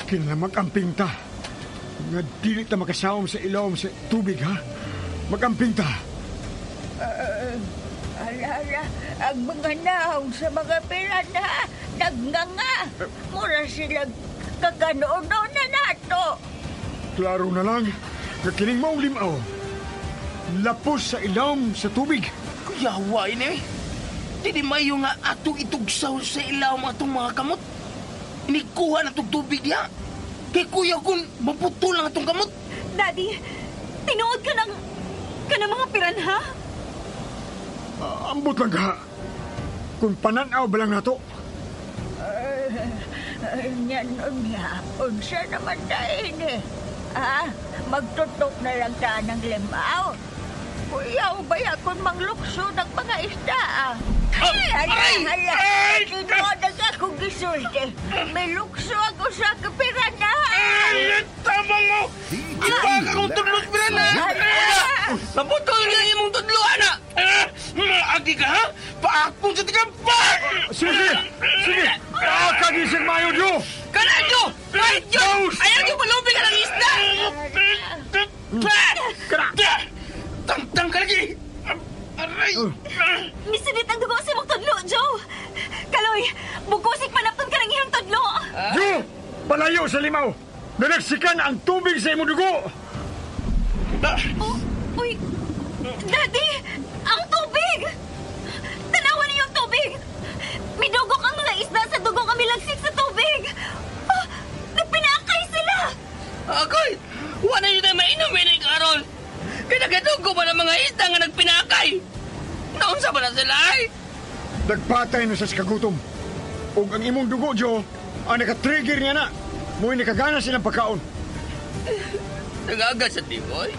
kinahanglan mag-amping ta. Nga dili ta makasawom sa ilawom sa tubig, ha? Mag-amping ta. Ala, ala, ang mga naong sa mga piranha, nagnganga. Mura silang kaganoon na nato. Klaro na lang nga kining maong limaw. Lapos sa ilawom sa tubig. Kuyawa ini. Dili mayo nga atong itugsaw sa ilawom atong mga kamot. Inikuha na tong tubig diha. Kay kuya kung maputol lang atong kamot. Daddy, tinuod ka ng... Ka ng mga piranha? Ambot lang ka. Kung pananaw ba lang nato? Yan niya, unsa naman tayo eh. Ah, magtutok na lang ta ng limaw. Kuyaw ba ya kung manglukso ng mga isda ah? Ay, hala, hala. Tinuod ang akong gisulti. May lukso ako sa kapiranha. Ay, tama mo! Iba ka kong tudlos piranha! Naputol nga imong tudlo, ana! Agi ka, ha? Paakong sa tikampan! Sige! Sige! Paakagising mayo, Jo! Kana, Jo! Ay, Jo! Ayaw jo, palubi ka ng isda! Tangtang ka lagi! Aray! Misinit ang dugo sa imong tudlo, Joe! Kaloy, bugusik manapton ka ng iyang tudlo! Jo! Palayo sa limaw! Nanaksikan ang tubig sa imong dugo! Oh, uy! Daddy! Ang tubig! Tanawan niyo ang tubig! Midugok ang mga isda sa dugo kami lagsik sa tubig! Oh, nagpinakay sila! Agoy! Wala yun tayo mainom ini karon. Kaya nagadugo ba ng mga isda nga nagpinakay? Naunsa ba na sila ay? Nagpatay na sa kagutom. Ug ang imong dugo, Jo, ang nakatrigger niya na. Mo'y nakagana silang pagkaon. Nagaga sa tiboy.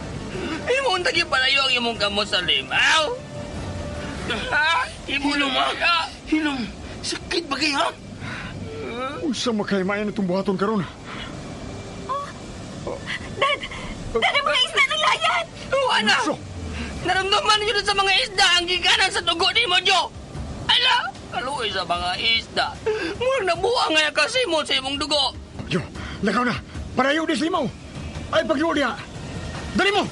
Imong tagi palayo ang imong kamot sa limaw. Ha? Hilom, ha? Hilom. Sakit ba kayo, ha? Unsa makahimaya na itong buhaton karon? Dad! Dad, ang mga isda ng layat! Wala! So, Naramdaman niyo sa mga isda ang giganan sa dugo ni mo, Jo! Ala! Kaluoy sa mga isda. Murag nabuang nga kasimot sa imong dugo. Jo, lakaw na. Palayo di sa limaw. Ay, pagluo diha. Dali mo!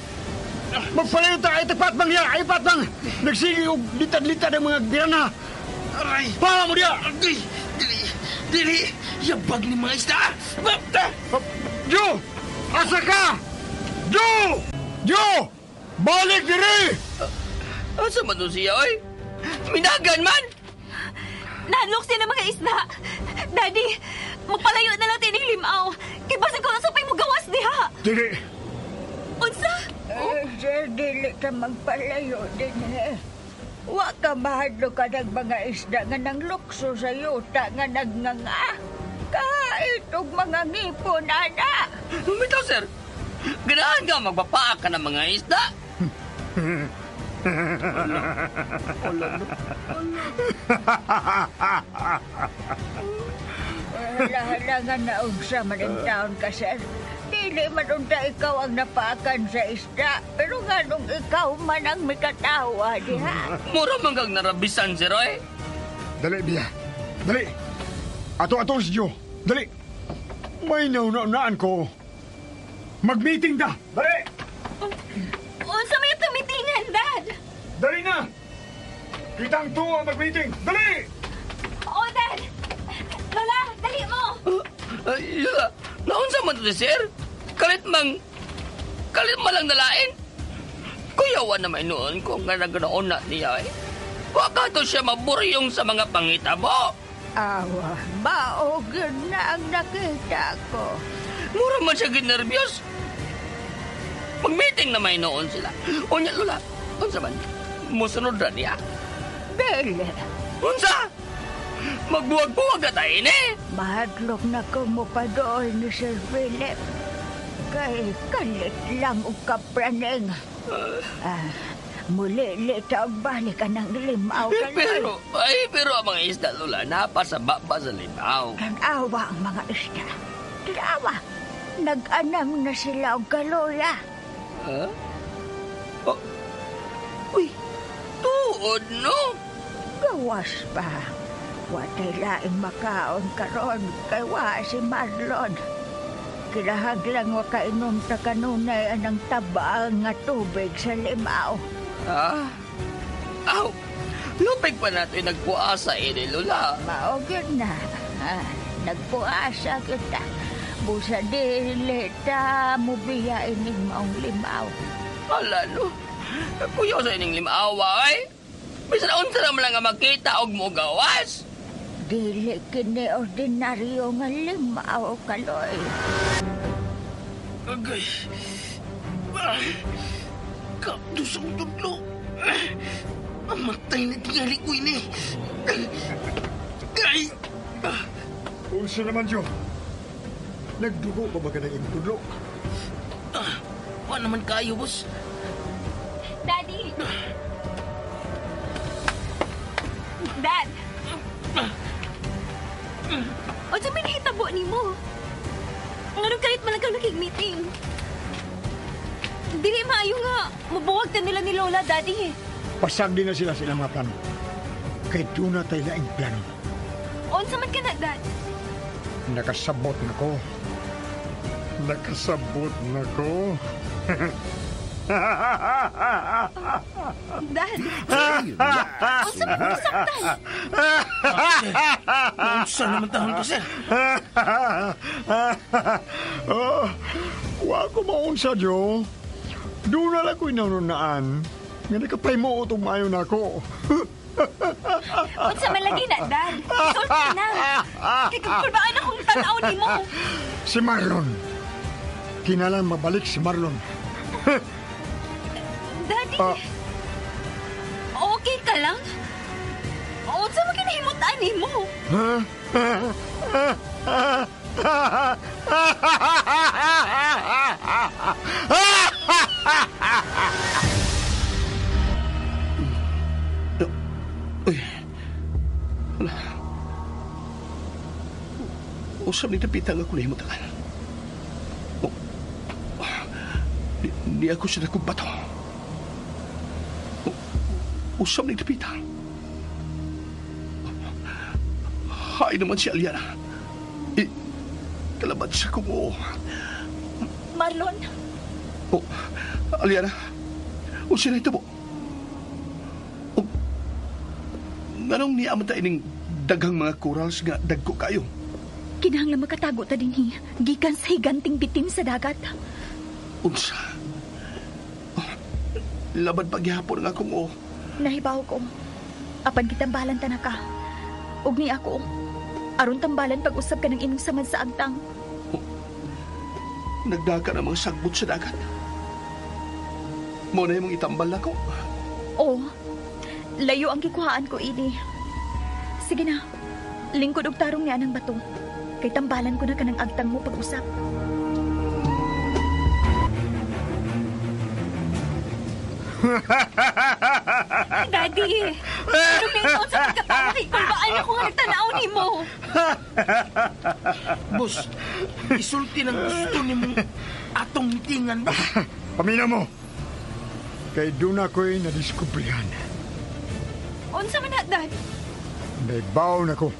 Magpalayo ta, ay tapat bang diha, ay patbang. Nagsige og litad-litad ang mga birana. Aray! Para mo diha! Agoy! Dili! Dili! Yabag ni mga isda! Bapta! Jo! Asa ka? Jo! Jo! Balik diri! Asa man to siya, oy? Minagan man! Nalok siya ng mga isda! Daddy, magpalayo na lang tining limaw. Kay basig ko sa pa'y mugawas diha! Dili! Unsa? Sir, dili ka magpalayo din eh. Wa ka mahadlo ka ng mga isda nga nanglukso sa yuta nga nagnganga. Kahit og mga ngipon, ana. Bitaw, sir. Ganahan ka magpapaak ka ng mga isda. Hala-hala nga naunsa man ang taon ka, sir. Dili man unta ikaw ang napaakan sa isda, pero nga nung ikaw man ang mikatawa diha. Mura man kang narabisan, sir, oy. Dali, Bia. Dali. Ato-ato si Jo. Dali. May nauna-unaan ko. Mag-meeting ta. Dali! Unsa may tumitingan, Dad? Dali na! Kitang tuwa mag-meeting. Dali! Oo, Dad! Lola, dali mo! Ay, Lola, naunsa man to, sir? Kalit mang... Kalit man lang nalain. Kuyawan na may noon ko nga naganoon na niya, eh. Waka to siya maburyong sa mga pangitabo. Awa, maog yun na ang nakita ko. Mura man siya ginervyos. Mag-meeting na may noon sila. Unya, Lola, unsa man? Musunod ra niya. Dili, Unsa? Magbuwag-buwag na tayo, ni. mahadlok na ko mo pa doon ni Sir Philip. Kay kalit lang og kapraning. Ah, muli lita og balik ka ng limaw Eh, kaloy. pero, ay, pero ang mga isda, Lola, napasaba pa sa limaw. Tanawa ang mga isda. Tanawa. Nag-anam na sila og kaloya. Ha? Oh. Uy, tuod, no? Gawas pa. Watay laing makaon karon kay wa si Marlon. Kinahanglan wa kainom ta kanunay anang tabang nga tubig sa limaw. Ah? Aw, lupig pa nato yung nagpuasa ini, Lola. Mao gyud na. Ah, nagpuasa kita. Busa dili ta mubiya ining maong limaw. Ala, no? Kuya sa ining limawa, ay. Bisan unsa naman lang nga makita og mogawas. Dili kini ordinaryo nga limaw kaloy. Agay. Kapdo sa akong tudlo. Mamatay na tingali ko ini. Ay! Unsa naman, Jo? Nagdugo pa ba ka ng imong tudlo? Wa naman kayo, boss. Daddy! Dad! Unsa may nahitabo nimo? Nganong kalit man lang kang nakig-meeting? Dili maayo nga. Mabuwag ta nila ni Lola, Daddy. Pasag din na sila sa ilang mga plano. Kay doon na tayo laing plano. Unsa man ka na, Dad? Nakasabot na ko. Nakasabot na ko. Dad! Relax. Unsa man ka saktan? Unsa naman tahon ko, sir? Oh, wa ko maunsa, Jo. Doon na lang ko'y nanunaan. Nga nakapay mo itong maayo na ako. Unsa man lagi na, Dad? Sulti na. Kay kulbaan akong tan-aw nimo. Si Marlon. Kinalang mabalik si Marlon. Daddy. Okay ka lang? Unsa man kinahimutan nimo? Uy. Wala. Usap ni Tapita nga kulay mo takan. Oh. Di ako siya nagkumbato. Oh. Usap ni Tapita. Hay naman si Aliana. Kalaban siya kung oo. Marlon? Oh, Aliana. O sila ito mo. Oh, nganong niya man ta ining daghang mga corals nga dagko kayo? Kinahanglan makatago ta dinhi gikan sa higanting bitin sa dagat. Unsa? Oh, laban paghihapon nga akong oo. Nahibaw ko. Apan kitambalan ta na ka. Ug ni ako. Aron tambalan pag-usab ka ng imong samad sa agtang. Oh, nagdaga ng mga sagbot sa dagat. Mo na imong itambal nako. Oo. Layo ang gikuhaan ko ini. Sige na. Lingkod og tarong niya ng bato. Kay tambalan ko na kanang agtang mo pag-usap. Daddy! Ano may itaon sa pagkatawa kay kulbaan ako nga nagtanaw ni mo? Boss, isulti ng gusto ni mong atong mitingan ba? Pamina mo! Kay doon ako'y nadiskubrihan. Unsa man na, Dad? Naibaw na ko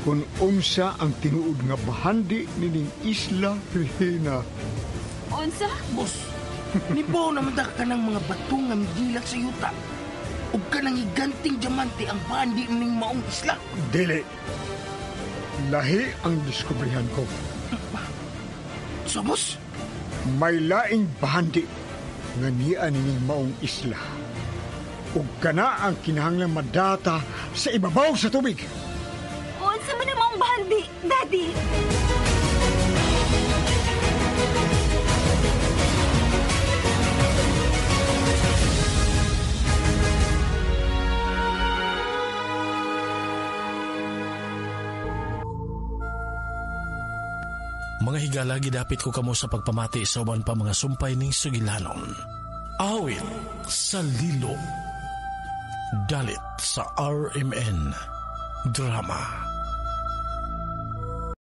kung unsa ang tinuod nga bahandi nining Isla Regina. Unsa? Boss, nibaw naman ta ka ng mga bato nga migilak sa yuta. Ug kanang higanting diamante ang bahandi ning maong isla. Dili. Lahi ang diskubrihan ko. So, boss? May laing bahandi nga niya nining maong isla. Ug kana ang kinahanglang madata sa ibabaw sa tubig. Unsa man ang maong bahandi, Daddy? Mga higala, gidapit ko kamo sa pagpamati sa uban pa mga sumpay ning sugilanon. Awit sa Lilo. Dalit sa RMN Drama.